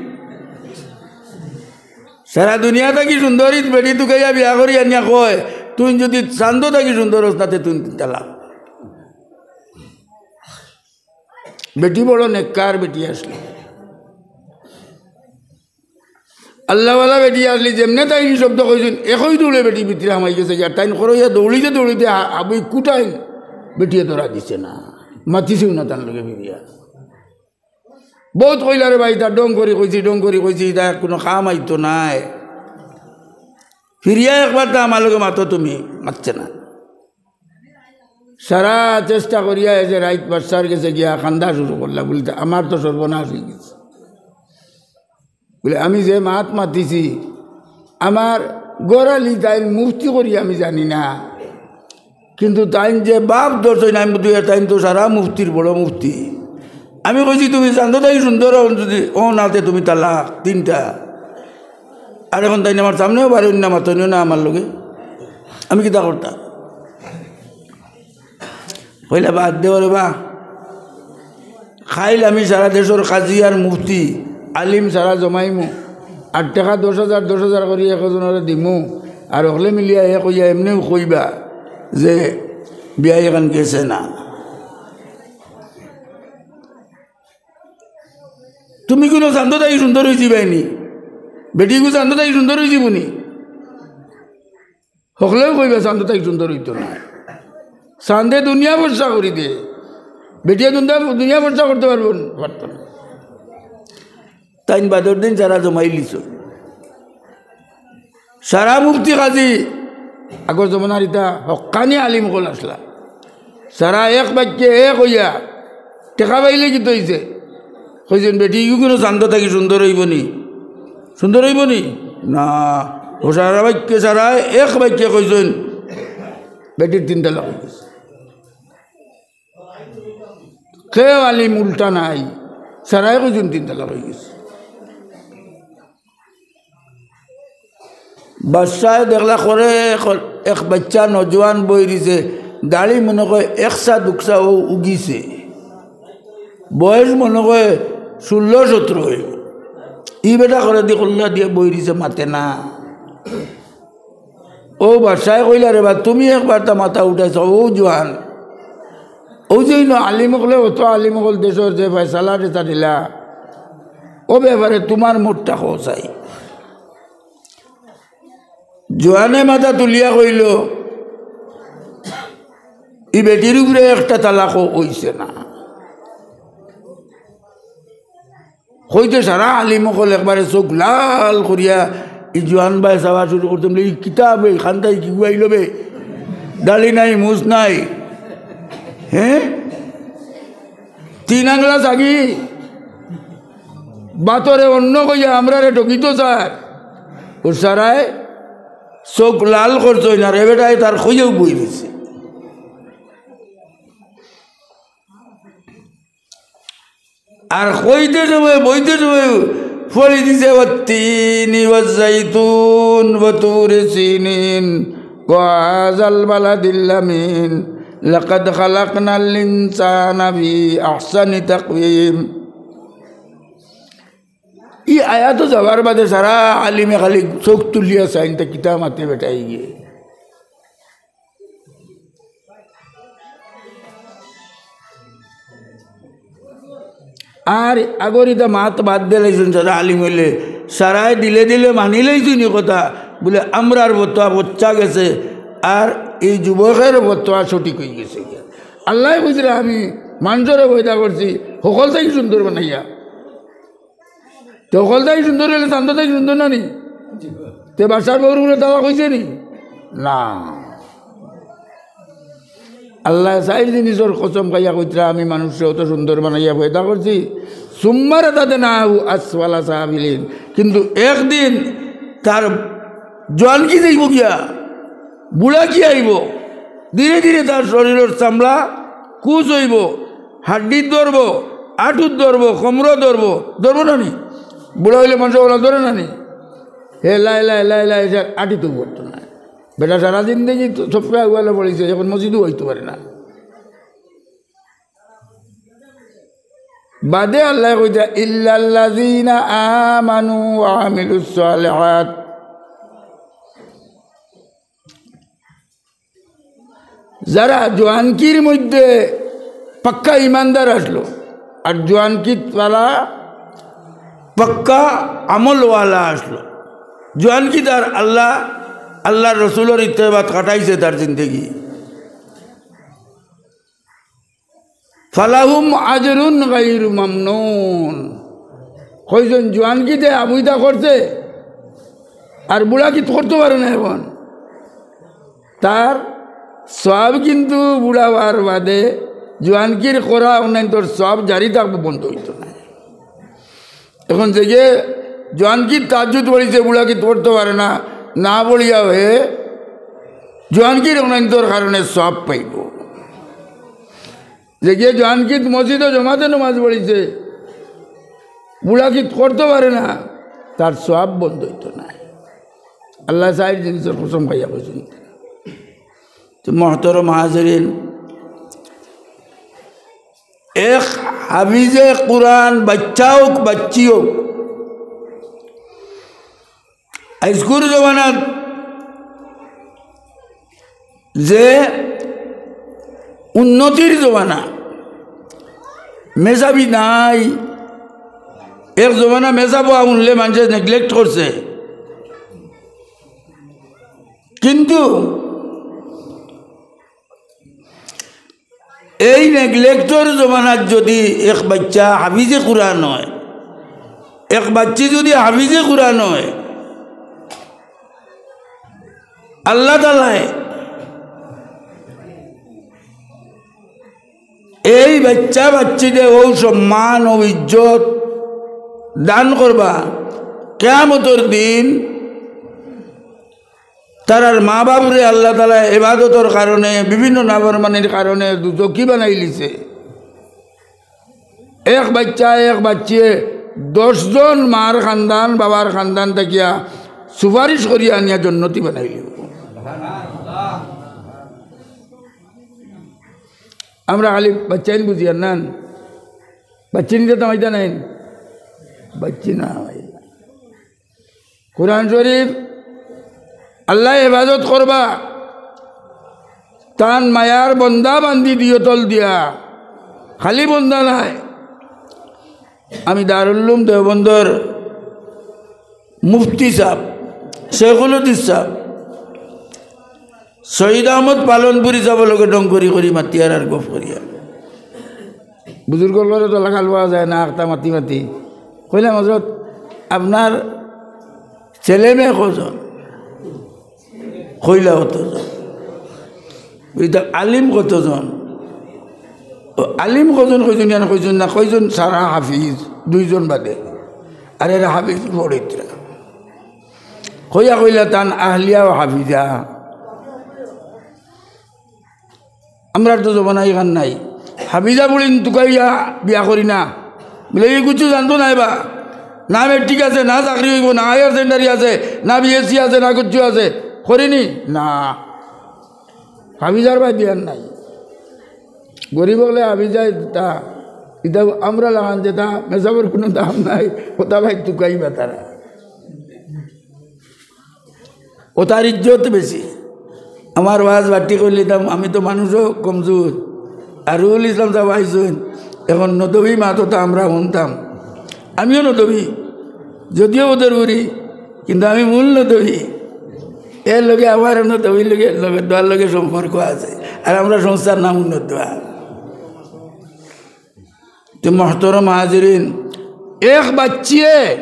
সারা দুনিয়া থাকি সুন্দরী বেটি তুকাইয়া বিয়া করি আনিয়া কয়, "তুইন যুদি চান্দো থাকি সুন্দর অস না, তে তুইন তিন তালাক।" বেটি বড় নেককার বেটি আছলা। আল্লাহওয়ালা বেটি আছলি, যেমনে তাইন ই শব্দ কইছইন, একই দৌড়ে বেটি ভিতরে হামাই গেছে গিয়া। তাইন করইয়া দৌড়িতে দৌড়িতে হা-, হাবি কুটাইন, বেটিয়ে ধরা দিছে না, মাতিছেও না তান লগে ফিরিয়া। বউত কইলা রে ভাই, তা ঢং করি কইছি, ঢং করি কইছি, ইতা কুনু কাম আইতো নায়। ফিরিয়া একবার তা আমার লগে মাতো তুমি, মাতছে না। সারা চেষ্টা করিয়া এ যে রাইত বাদশার গেছে গিয়া কান্দা শুরু করলা, বুলে, "তা আমার তো সর্বনাশ অইগেছে।" বুলে, "আমি যে মাত মাতিছি, আমার ঘরালি তাইন মুফতি করি আমি জানি না, কিন্তু তাইন যে বাপ ধরছইন, আমি বুঝি তাইন তো সারা মুফতির বড় মুফতি। আমি কইছি, তুমি চান্দো থাকি সুন্দর অও যুদি, অও না তে তুমি তালাক তিনটা।" আর এখন তাইন আমার সামনেও বারইন না, মাতইনও না আমার লগে, আমি কিতা করতাম? কইলা, "বাদ দেও রে বা, কাইল আমি সারা দেশর কাজী আর মুফতি, আলিম সারা জমাইমু, আর টেকা দশ হাজার, দশ হাজার করি একজনরে দিমু, আর অকলে মিলিয়া এক অইয়া এমনেউ কইবা যে বিয়াই এখান গেছে না।" তুমি কুনু চান্দো থাকি সুন্দর অইযিবায় নি? বেটিগু চান্দো থাকি সুন্দর অইযিবো নি? হকলেউ কইবা, "চান্দো থাকি সুন্দর অইতো নায়। চান্দে দুনিয়া ফর্সা করি দে। বেটিয়ে দুনিয়া, দুনিয়া ফর্সা করতে পারবো না, পারতো না।" তাইন বাদর দিন সারা জমাইলিছইন। সারা মুফতি কাজী, আগর জমানার ইতা হক্কানি আলিম অকল আছলা। সারা এক বাক্যে এক অইয়া, টেকা পাইলে কিতা অইছে? কইছইন, "বেটিগু কুনু চান্দো থাকি সুন্দর অইবো নি? সুন্দর অইবো নি?" না। অউ সারা বাক্যে, সারা এক বাক্যে কইছইন, "বেটির তিন তালাক অইগেছে।" কেউ আলিম উল্টা নাই, সারায় কইছইন, "তিন তালাক অইগেছে।" বাদশায় দেখলা করে এক, এক বাইচ্চা নজওয়ান বই রইছে, দাড়ি মনে কয় একসা দুকসা অউ উগিছে, বয়স মনে কয় ষোলো সতেরো অইবো। ই বেটা করে দি কল্লা দিয়া বই রইছে, মাতে না। অউ বাদশায় কইলা, "রে বা, তুমি একবার তা মাথা উঠাইছো, অউ জোয়ান, অউ যে ইনো আলিম অকলে, অত আলিম অকল দেশর যে ফয়সালা টেসা দিলা, অউ ব্যাপারে তুমার মতটা কও চাই।" জোয়ানে মাথা তুলিয়া কইলো, "ই বেটির উপরে একটা তালাকও অইছে না।" কইতে সারা আলিম অকল একবারে চউখ লাল করিয়া ই জোয়ান বায় চাওয়া শুরু করতে, বলে, "ই কিতা বে, খান্দাই কি গুয়াইলো বে? দাড়ি নাই, মুছ নাই, হ্যাঁ? তিন আংলা ছাগি, বাতরে অন্ন কইয়া আমরারে ঠগিতো চায়।" অউ সারায় চউখ লাল করছইন, আর এ বেটায় তার কইয়াউ বই রইছে। আর কইতে সময়, বইতে সময় পড়ি দিছে, "ওয়াত্তিনি ওয়াজ্জাইতুন ওয়া তুরি সিনিন ওয়া হাযাল বালাদিল আমিন। লাকাদ খালাকনাল ইনসানা ফি আহসানি তাকওয়িম।" ই আয়াত যাওয়ার বাদে সারা আলিমে খালি চোখ তুলিয়া চাইন, তে কিতা মাতে বেটাইন গিয়া। আর আগর ইতা মাত বাদ দিলাইছইন, সারা আলিম অইলে, সারায় দিলে দিলে মানিলাইছইন ই কথা, বুলে, "আমরার ফতোয়া পচা গেছে, আর ই যুবকর ফতোয়া সঠিক অইগেছে।" আল্লায় কইরা, "আমি মানষরে পয়দা করছি, হকল থাকি সুন্দর বানাইয়া।" তে হকল থাকি সুন্দর অইলে চান্দ থাকি সুন্দর না নি? তে বাদশার বউর উপরে তালাক অইছে নি? না। আল্লায় চাইর জিনিসর কসম খাইয়া কইতরা, "আমি মানষরে অত সুন্দর বানাইয়া পয়দা করছি।" সুম্মা রাদাদনাহু আসফালা সাফিলিন। কিন্তু একদিন তার জোয়ানকি যাইবো গিয়া, বুড়াকি আইবো, ধীরে ধীরে তার শরীরর চামড়া কুচ অইবো, হাড্ডিত ধরবো, আটুত ধরবো, কোমরো ধরবো, ধরবো না নি? বুড়া অইলে মানষে অলা ধরে না নি? হে লাই লাই লাই লাই, সে আটিত ধরতো না। বেটা সারা জিন্দেগি তো সবকে আগুয়ালে পড়ছে, এখন মসজিদও আইতো পারে না। বাদে আল্লায় কইতা, "ইল্লাল্লাযীনা আমানু ওয়া আমিলুস সালিহাত।" যারা জোয়ানকির মধ্যে পাক্কা ইমানদার আছলো, আর জোয়ানকিত তারা পাক্কা আমলওয়ালা আছলো, জোয়ানকিত আর আল্লাহ, আল্লাহর রসুলর ইত্তেবাত কাটাইছে তার জিন্দেগি, ফালাহুম আজরুন গায়রু মামনুন। কয়জন জোয়ানকিতে হাবিজা করছে আর বুড়াকিত করতো পারে না এখন, তার সওয়াব কিন্তু বুড়া অওয়ার বাদে জোয়ানকির করা অন্যান্য সওয়াব জারি থাকবো, বন্ধ অইতো না। এখন যেগিয়ে জোয়ানকিত তাহাজ্জুদ পড়ছে, বুড়াকিত পড়তো পারে না, না পড়িয়া হে জোয়ানকির অন্যান্যর কারণে সওয়াব পাইবো। যেগিয়ে জোয়ানকিত মসজিদো জমাতে নমাজ পড়ছে, বুড়াকিত করতো পারে না, তার সওয়াব বন্ধ অইতো না। আল্লায় চাইর জিনিসর কসম খাইয়া কইছইন। তো মহতরম হাজিরিন, এক হাফিজে কুরআন বাইচ্চা অউক, বাইচ্চি অউক, আইজকুর জমানাত যে উন্নতির জমানা, মেজাবি নাই, এক জমানা মেজাবো আউনলে মানষে neglect করছে, কিন্তু এই neglectর জমানাত যদি এক বাইচ্চা হাফিজে কুরআন অয়, এক বাইচ্চি যদি হাফিজে কুরআন অয়, আল্লাহ তাআলায় এই বাইচ্চা বাইচ্চিরে অউ সম্মান, অউ ইজ্জত দান করবা, কিয়ামতর দিন তারার মা বাপরে আল্লাহ তাআলায় ইবাদতর কারণে, বিভিন্ন নাফরমানির কারণে দুজখি বানাইলিছে। এক বাইচ্চা, এক বাইচ্চিয়ে দশ জন মার খান্দান, বাবার খান্দান থাকিয়া সুপারিশ করিয়া আনিয়া জন্নতি বানাইলিবো। আমরা খালি বাইচ্চাইন বুঝিয়ার না, বাইচ্চিনিতে তামাইতা নাইন, বাইচ্চি না। কুরআন শরীফ আল্লায় হেফাজত করবা, তান মায়ার বন্দা বান্দি দিও তল দিয়া, খালি বন্দা নায়। আমি দারুল উলুম দেওবন্দর মুফতি সাব, শেখুল হাদিস সাব, শহীদ আহমদ পালনপুরি সাবর লগে ঢং করি করি মাতিয়ার আর গফ করিয়ার। বুজুর্গর লগে তো লাগাল পাওয়া যায় না, আখতা মাতি মাতি। কইলাম, "হজরত, আপনার ছেলে মেয়ে কয়জন?" কইলা, "অতজন।" ইতা আলিম কতজন? ও, আলিম কয়জন কইছইন, ইয়ান কইছইন না, কয়জন সারা হাফিজ, দুইজন বাদে। আর এরা হাফিজ পড়িত্রা। কইয়া কইলা, "তান আহলিয়াও হাফিজা।" আমরার তো জমানা ইখান নাই। হাফিজা বুলিন তুকাইয়া বিয়া করি না। বুলে, "ই কুচ্ছু জানতো নায় বা।" না মেট্রিক আছে, না চাকরি অইবো, না হায়ার সেকেন্ডারি আছে, না বিএসসি আছে, না কিচ্ছু আছে, করিনি না। হাফিজার বায় দিয়ার নাই। গরিব অকলে হাফিজায় তা, ইতা আমরা লাখান যেতা মেসাবর কুনু দাম নাই, অতা বায় তুকাইবা তারা। অতার ইজ্জত বেশি। আমার ওয়াজ বাট্টি করিলিতাম, আমি তো মানুষও কমজোর। আর রুহুল ইসলাম সাব আইছইন, এখন নদবী মাত অতা আমরা হুনতাম। আমিও নদবী, যদিও বদরপুরি, কিন্তু আমি মূল নদবী। এর লগে আমার নদবীর লগে, লগে দোয়ার লগে সম্পর্ক আছে। আর আমরা সংস্থার নাম উন্নত দোয়া। তে মোহতরম হাজিরিন, এক বাচ্চিয়ে,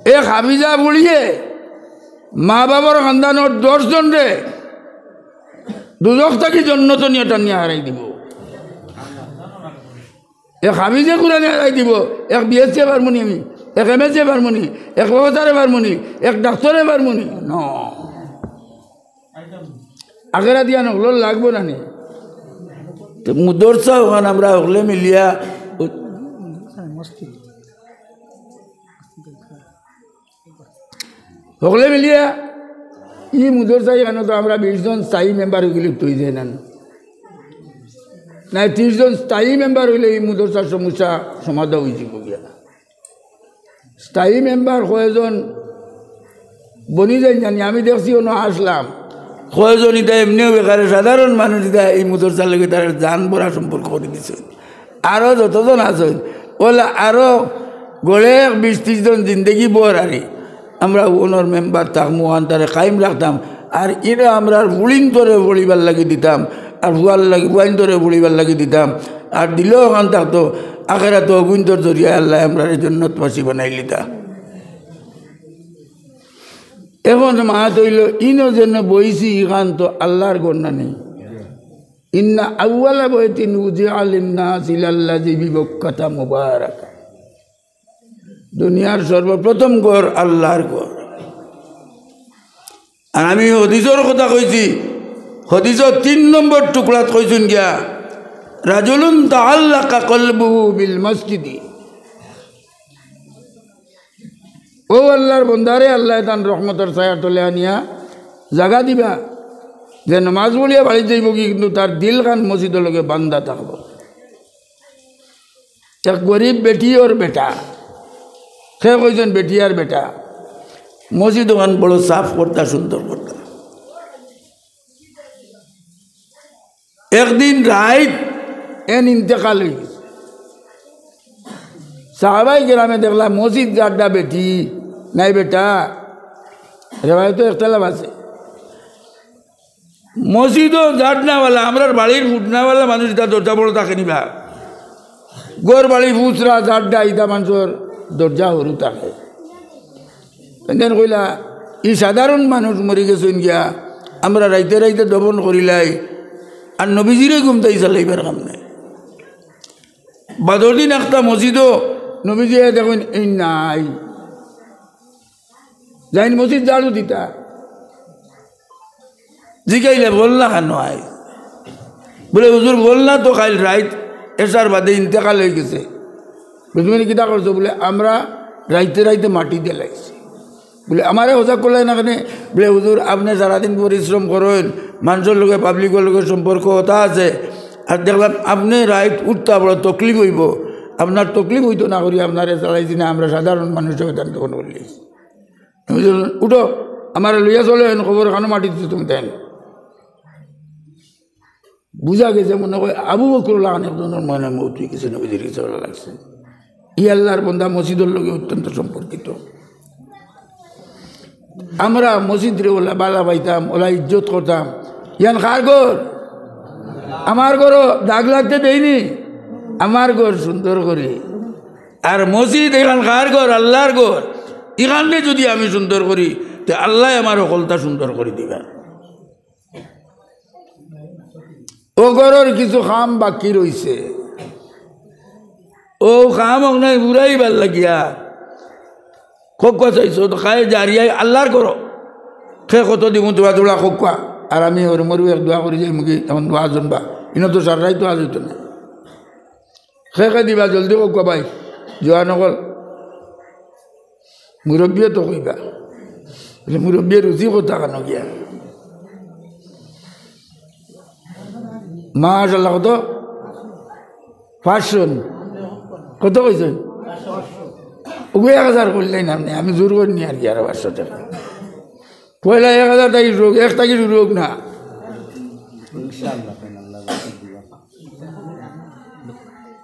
এক হাফিজা বুড়িয়ে, মা বাবার খানদানর দশ জনরে দুজখ থাকি জন্নত নিয়া টানিয়া হারাই দিবো। এক হাফিজে কুরআনে হারাই দিবো, এক বিএসসি পারমুনি আমি, এক এমএসসি পারমুনি, এক প্রফেসরে পারমুনি, এক ডাক্তারে পারমুনি। ন। আখেরাত ইয়ান হকলর লাগবো না নি? তে মুদরসা অখান আমরা হকলে মিলিয়া, হকলে মিলিয়া ই মুদরসা ইখানো তো আমরা বিশ জন স্থায়ী মেম্বার অইগেলে তো অই যায় না। না, ত্রিশ জন স্থায়ী মেম্বার অইলে ই মুদরসার সমস্যা সমাধান অই যাইবো গিয়া। স্থায়ী মেম্বার কয়জন বনি যায় জানি, আমি দেখছি অনো আসলাম, কয়জন ইতা এমনেও বেকারে সাধারণ মানুষ ইতা ই মুদরসার লগে তারার জান ভরা সম্পর্ক করি দিছে। আরো যতজন আছইন, অলা আরো গড়ে এক বিশ ত্রিশ জন জিন্দেগি বর আরি আমরা অনর মেম্বার থাকমু, অখান তারে কায়েম রাখতাম। আর ইনো আমরার ফুড়িন্তরে পড়িবার লাগি দিতাম, আর ফুয়ার লাগি, ফুয়াইন্তরে পড়িবার লাগি দিতাম। আর দিলেও অখান থাকতো, আখেরাতো অগুইন্তর জরিয়ায় আল্লায় আমরারে জন্নতবাসী বানাইলিতা। এখন মাত অইলো, ইনো যেন বইছি, ইখান তো আল্লার ঘর না নি? ইন্না আউয়ালা বাইতিন উযিআ লিন্নাসি লাল্লাযী বিবাক্কাতা মুবারাকা। দুনিয়ার সর্বপ্রথম ঘর আল্লার ঘর। আর আমি হাদিসর কথা কইছি, হাদিসর তিন নম্বর টুকরাত কইছইন গিয়া, রাজুলুন তাআল্লাকা কলবুহু বিল মসজিদি। অউ আল্লার বন্দারে আল্লায় তান রহমতর ছায়ার তলে আনিয়া জাগা দিবা, যে নমাজ পড়িয়া বাড়িত যাইবোগি, কিন্তু তার দিলখান মসজিদর লগে বান্ধা থাকবো। এক গরিব বেটি অর বেটা, কে কয়জন বেটি আর বেটা, মসজিদ অখান বড় সাফ করতা, সুন্দর করতা। একদিন রাইত এন ইন্তেকাল অইগেছে। সাহাবায়ে কেরামে দেখলা মসজিদ যারডা বেটি নাই বেটা, রেওয়ায়তো ইখতিলাফ আছে। মসজিদো যারডা নাওয়ালা, আমরার বাড়ির ফুটনাওয়ালা মানুষ ইতা দরজা বড় থাকে নি বা? ঘর বাড়ি ফুসরা যারডা ইতা মানষর দরজা হুরু থাকে। এনদেন কইলা, ই সাধারণ মানুষ মরি গেছইন গিয়া, আমরা রাইতে রাইতে দফন করিলাই, আর নবীজিরে ঘুমতাই চালাইবার কাম নাই। বাদর দিন একটা মসজিদো নবীজি আইয়া দেখইন, এই নাই। যাইন মসজিদ ঝাড়ু দিতা। জিগাইলা, "বললা কেনে আইজ?" বুলে, "হুজুর, বললা তো কাইল রাইত এশার বাদে ইন্তেকাল অইগেছে।" বুলে, "তুমি কিতা করছো?" বুলে, "আমরা রাইতে রাইতে মাটি দিলাইছি।" বুলে, "আমারে হজাগ করলায় না কেনে?" বুলে, "হুজুর, আপনে সারাদিন পরিশ্রম করইন, মানষর লগে, পাবলিকর লগে সম্পর্ক অতা আছে, আর দেখলাম আপনে রাইত উঠতা বড় তকলিফ অইবো, আপনার তকলিফ অইতো না করি আপনারে চালাইছি না, আমরা সাধারণ মানুষ অইতাম তখন করলি।" আমি বললাম, "উঠো, আমারে লইয়া চলো, এন কবর খানো মাটি দিতে তুমি দেন।" বুঝা গেছে মনে হয় আবু বকর লাখান একজনর মনে মৌত অইগেছে, নবীজির কাছে ওলা লাগছে। ই আল্লার বন্দা মসজিদর লগে অত্যন্ত সম্পর্কিত। আমরা মসজিদরে ওলা বালা পাইতাম, ওলা ইজ্জত করতাম। ইয়ান কার ঘর? আমার ঘরো দাগ লাগতে দেইনি, আমার ঘর সুন্দর করি। আর মসজিদ এখান কার ঘর? আল্লার ঘর। এখানরে যদি আমি সুন্দর করি, তে আল্লায় আমার হকলতা সুন্দর করি দিবা। অউ ঘরর কিছু কাম বাকি রইছে, অউ কাম অখান পুরাইবার লাগিয়া কউক্কা চাই, সদকায়ে জারিয়ায় আল্লার ঘরো। কে কত দিমু তুলা তুলা কউক্কা। আর আমি হরমরু এক দোয়া করি যাইমুগি, এখন দোয়া জনবা। ইনো তো সারা রাইত ওয়াজ অইতো না। কে কে দিবা জলদি কউক্কা ভাই, জোয়ান অকল। মুরব্বিয়ে তো কইবা। বলে, "মুরব্বিয়ে রুজি কত টাকা নগিয়া?" মাশাআল্লাহ, কত? পাঁচশো। কত কইছইন? ওগু এক হাজার করলেই না, আমি, আমি জোর করি নি আর কি, আরো পাঁচশো টেকা। পয়লা এক হাজার থাকি শুরু হোক, এক থাকি শুরু হোক না। ইনশাআল্লাহ, তাইন আল্লাহ বরকত দিবা।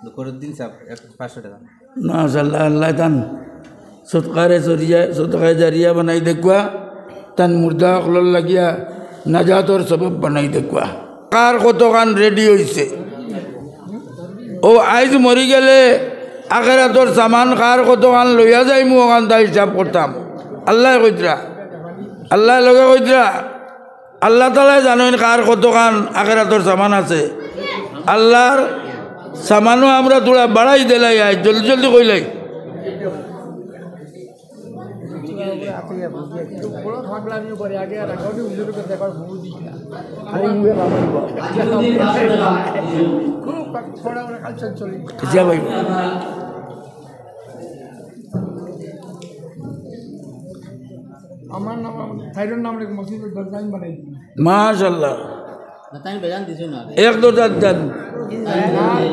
দুকরুদ্দিন সাহেব, এক, পাঁচশো টেকা। মাশাআল্লাহ, আল্লাহ তান সদকারে জরিয়া, সদকায়ে জারিয়া বানাই দেউক্কা, তান মুর্দা অকলর লাগিয়া নাজাতর সবব বানাই দেউক্কা। কার কতখান রেডি অইছে? অউ আইজ মরি গেলে আখেরাতর সামান কার কতখান লইয়া যাইমু, অখান তা হিসাব করতাম। আল্লায় কইতরা, আল্লায় লগে কইতরা, আল্লাহ তাআলায় জানইন কার কতখান আখেরাতর সামান আছে। আল্লাহর সামানও আমরা থুড়া বাড়াই দিলাই, আইজ জলদি জলদি কইলাই। জি ভাই। আমার নাম, থাইরোর নাম রেখে মসজিদের দরজা আমি বানাই দিই। মাশাআল্লাহ। না, তাই বেজান দিছো না। এক দরজা দেন। না,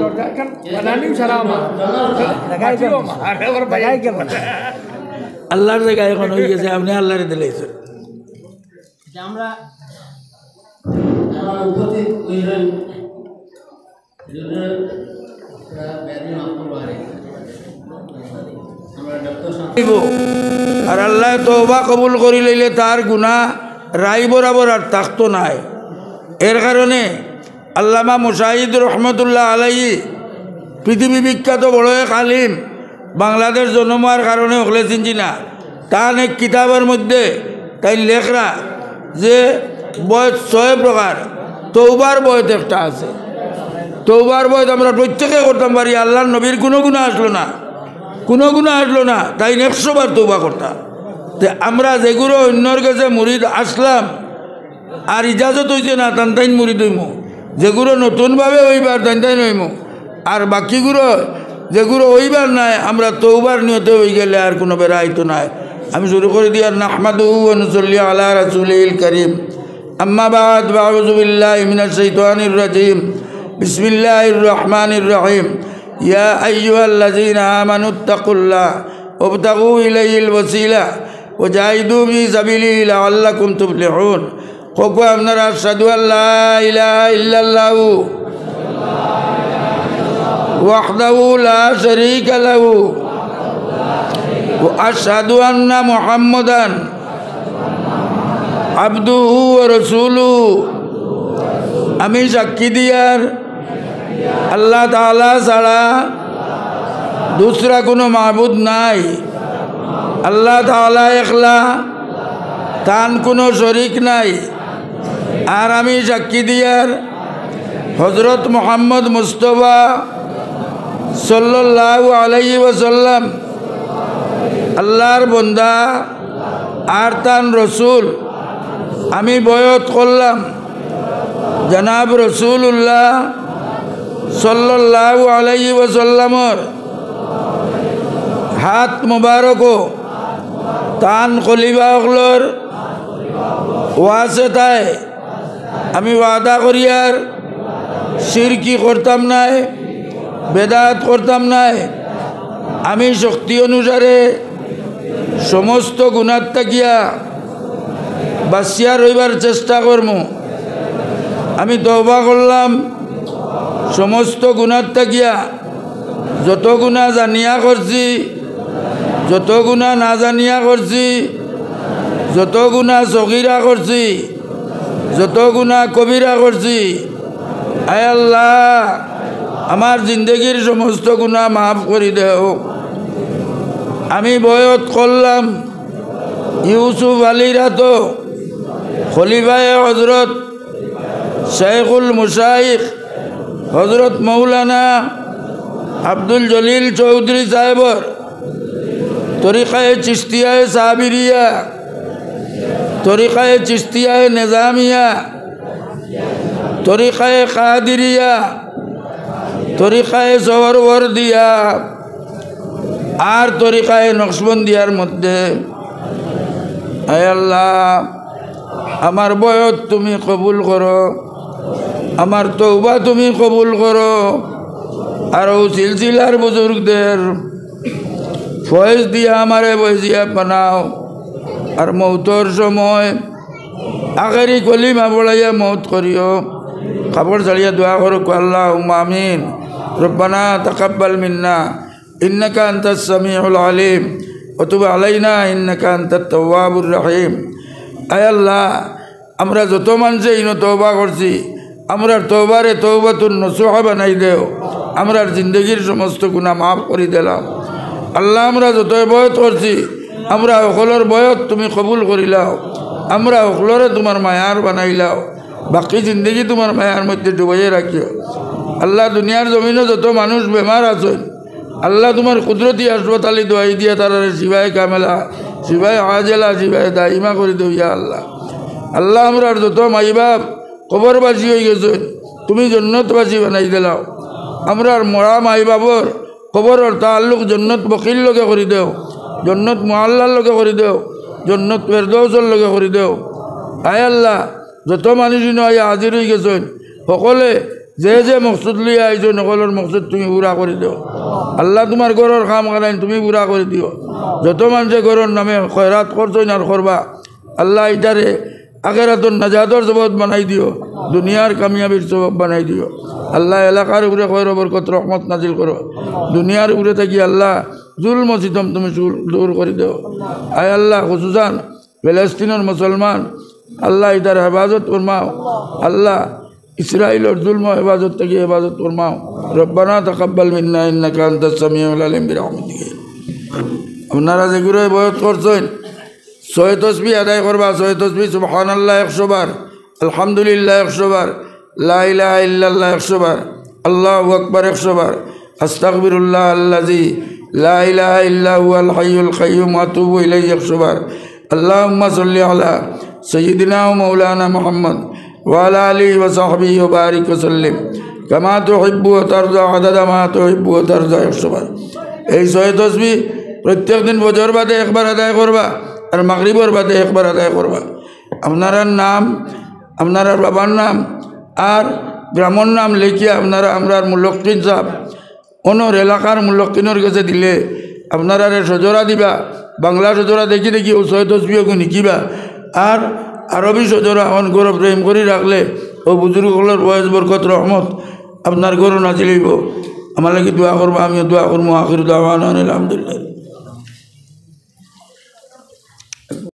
দরজা এখান বানানি সারা আমার। মাটিও আমার, আবার ভাই। আল্লাহর জাগায় অখন অই গেছে, আপনে আল্লাহরে দিলাইছইন। যে আমরা, আমরা উপস্থিত হইলেন আর আল্লায় তওবা কবুল করি লইলে তার গুনা রাই বরাবর আর থাকতো নায়। এর কারণে আল্লামা মুজাহিদ রহমতুল্লাহ আলাইহি, পৃথিবী বিখ্যাত বড় এক আলিম, বাংলাদেশ জনম অওয়ার কারণে হকলে চিনছি না, তান এক কিতাবর মধ্যে তাইন লেখরা যে বয়ত ছয় প্রকার, তওবার বয়ত একটা আছে। তওবার বয়ত আমরা প্রত্যেকে করতাম পারি, আল্লাহর নবীর কুনু গুনা আছলো না, কুনু গুনা আছলো না, তাইন একশো বার তওবা করতা। তে আমরা যেগুরে অইন্যর গেছে মুরিদ আছলাম, আর ইজাজত অইছে না, তান তাইন মুরিদ অইমু। যেগুরে নতুনভাবে অইবার, তান তাইন অইমু। আর বাকিগুরে, যেগুরে অইবার নায়, আমরা তওবার নিয়তে অই গেলে আর কুনু বেড়া আইতো নায়। আমি শুরু করি দিয়ার, নাহমাদুহু ওয়া নুসাল্লি আলা রাসূলিহিল কারীম। আম্মা বাদ, ফাআউযু বিল্লাহি মিনাশ শাইতানির রাজীম। বিসমিল্লাহির রহমানির রহিম। ইয়া আইয়ুহাল্লাযীনা আমানুত্তাকুল্লাহ ওয়াবতাগু ইলাইহিল ওয়াসিলা ওয়া জাহিদু ফি সাবিলিহি লাআল্লাকুম তুফলিহুন। কউক্কা আপনারা, আশহাদু আল্লা ইলাহা ইল্লাল্লাহু ওয়াহদাহু লা শারীকা লাহু ওয়া আশহাদু আন্না মুহাম্মাদান আবদুহু ওয়া রাসূলুহু। আমি সাক্ষী দিয়ার আল্লাহ তাআলা ছাড়া দুসরা কুনু মাবুদ নাই। আল্লাহ তাআলা একলা, তান কুনু শরিক নাই। আর আমি সাক্ষী দিয়ার হযরত মুহাম্মদ মুস্তফা সাল্লাল্লাহু আলাইহি ওয়াসাল্লাম আল্লাহর বন্দা আর তান রসুল। আমি বয়ত করলাম জনাব রসুলুল্লাহ সাল্লাল্লাহু আলাইহি ওয়াসাল্লামর হাত মুবারকো তান খলিফা অকলর ওয়াসিতায় আমি ওয়াদা করিয়ার শিরকি করতাম নায়, বেদাত করতাম নায়। আমি শক্তি অনুসারে সমস্ত গুনার থাকিয়া বাঁচিয়া রইবার চেষ্টা করমু। আমি তওবা করলাম সমস্ত গুনার থাকিয়া, যত গুনা জানিয়া করছি, যত গুনা না জানিয়া করছি, যত গুনা সগিরা করছি, যত গুনা কবিরা করছি, আয় আল্লাহ, আমার জিন্দেগির সমস্ত গুনা মাফ করি দেও। আমি বয়ত করলাম ইউসুফ আলীর আতো, খলিফায়ে হজরত শেখুল মশাইখ হজরত মৌলানা আব্দুল জলিল চৌধুরী সাহেবর তরিকায়ে চিশতিয়ায়ে সাবিরিয়া, তরিকায়ে চিশতিয়ায়ে নিজামিয়া, তরিকায়ে কাদিরিয়া, তরিকায়ে সোহরওয়ার্দিয়া, আর তরিকায়ে নকশবন্দিয়ার মধ্যে, আয় আল্লাহ, আমার বয়ত তুমি কবুল করো, আমার তওবা তুমি কবুল করো, আর অউ সিলসিলার বুজুর্গদের ফয়েজ দিয়া আমারে ফয়েজিয়াব বানাও, আর মউতর সময় আখেরি কলিমা পড়াইয়া মউত করিও। কাপড় ছাড়িয়া দোয়া করো, আল্লাহুম্মা আমিন। রব্বানা তাকাব্বাল মিন্না ইন্নাকা আনতাস সামিউল আলিম ওয়া তুব আলাইনা ইন্নাকা আনতাত তাওয়াবুর রহিম। আয় আল্লাহ, আমরা যত মানষে ইনো তওবা করছি, আমরার তওবারে তওবাতুন নসুহা বানাই দেও, আমরার জিন্দেগির সমস্ত গুনা মাফ করি দিলাও। আল্লাহ, আমরা যত বয়ত করছি, আমরা হকলর বয়ত তুমি কবুল করিলাও, আমরা হকলরে তুমার মায়ার বানাইলাও, বাকি জিন্দেগি তুমার মায়ার মধ্যে ডুবাইয়া রাখিও। আল্লাহ, দুনিয়ার জমিনো যত মানুষ বেমার আছইন, আল্লাহ, তুমার কুদরতি হাসপাতালি দোয়াই দিয়া তারারে শিফায়ে কামেলা, শিফায়ে আজেলা, শিফায়ে দাইমা করি দেও, ইয়া আল্লাহ। আল্লাহ, আমরার যত মাই-বাপ কবরবাসী অইগেছইন, তুমি জন্নতবাসী বানাই দিলাও। আমরার মরা মাই-বাপর কবরর তাআল্লুক জন্নত বকির লগে করি দেও, জন্নত মুআল্লার লগে করি দেও, জন্নত ফেরদৌসর লগে করি দেও। আয় আল্লাহ, যত মানুষ ইনো আইয়া হাজির অইগেছইন, হকলে যে যে মকসুদ লইয়া আইছইন, হকলর মকসুদ তুমি পুরা করি দেও। আল্লাহ, তুমার ঘরর কাম খানাইন তুমি পুরা করি দিও। যত মানষে ঘরর নামে খয়রাত করছইন আর করবা, আল্লাহ, ইতারে আখেরাতর নাজাতর সবব বানাই দিও, দুনিয়ার কামিয়াবির সবব বানাই দিও। আল্লাহ, এলাকার উপরে খয়র বরকত রহমত নাজিল করো। দুনিয়ার উপরে থাকি আল্লাহ, জুলম ও সিতম তুমি সুল-, দূর করি দেও। আয় আল্লাহ, খুসুসান ফিলিস্তিনর মুসলমান, আল্লাহ, ইতার হেফাজত ফরমাও। আল্লাহ, ইসরাইলর জুলম হেফাজত থাকি হেফাজত ফরমাও। রব্বানা তাকাব্বাল মিন্না ইন্নাকা আনতাস সামিউল আলিম বিরহমাতিকা। আপনারা যেগুলো বয়ত করছইন, ছয় তসবি আদায় করবা, ছয় তসবি সুবহানাল্লাহ একশো বার, আলহামদুলিল্লাহ একশো বার, লা ইলাহা ইল্লাল্লাহ একশো বার, আল্লাহু আকবার একশো বার, আস্তাগফিরুল্লাহ আল্লাযী লা ইলাহা ইল্লা হুয়াল হাইয়ুল কাইয়্যুম ওয়া আতুবু ইলাইহি একশো বার, আল্লাহুম্মা সাল্লি আলা সাইয়্যিদিনা ওয়া মাওলানা মুহাম্মদ ওয়া আলা আলিহি ওয়া সাহবিহি ওয়া বারিক ওয়া সাল্লিম কামা তুহিব্বু ওয়া তারদা আদাদা মা তুহিব্বু ওয়া তারদা একশো বার। এই ছয় তসবি প্রত্যেক দিন ফজর বাদে একবার আদায় করবা, আর মাগরিবর বাদে একবার আদায় করবা। আপনারার নাম, আপনারার বাবার নাম আর গ্রামর নাম লেখিয়া আপনারা আমরার মুলক্কিন সাব, অনর এলাকার মুলক্কিনর গেছে দিলে আপনারারে সজরা দিবা। বাংলা সজরা দেখি দেখি অউ ছয় তসবিও নিকিবা। আর আরবি সজরা অন ঘরো প্রেম করি রাখলে অউ বুজুর্গ অকলর ফয়েজ বরকত রহমত আপনার ঘরো নাজিল অইবো। আমার লাগি দোয়া করবা, আমিও দোয়া করমু। আখিরু দাওয়ানা আলহামদুলিল্লাহ।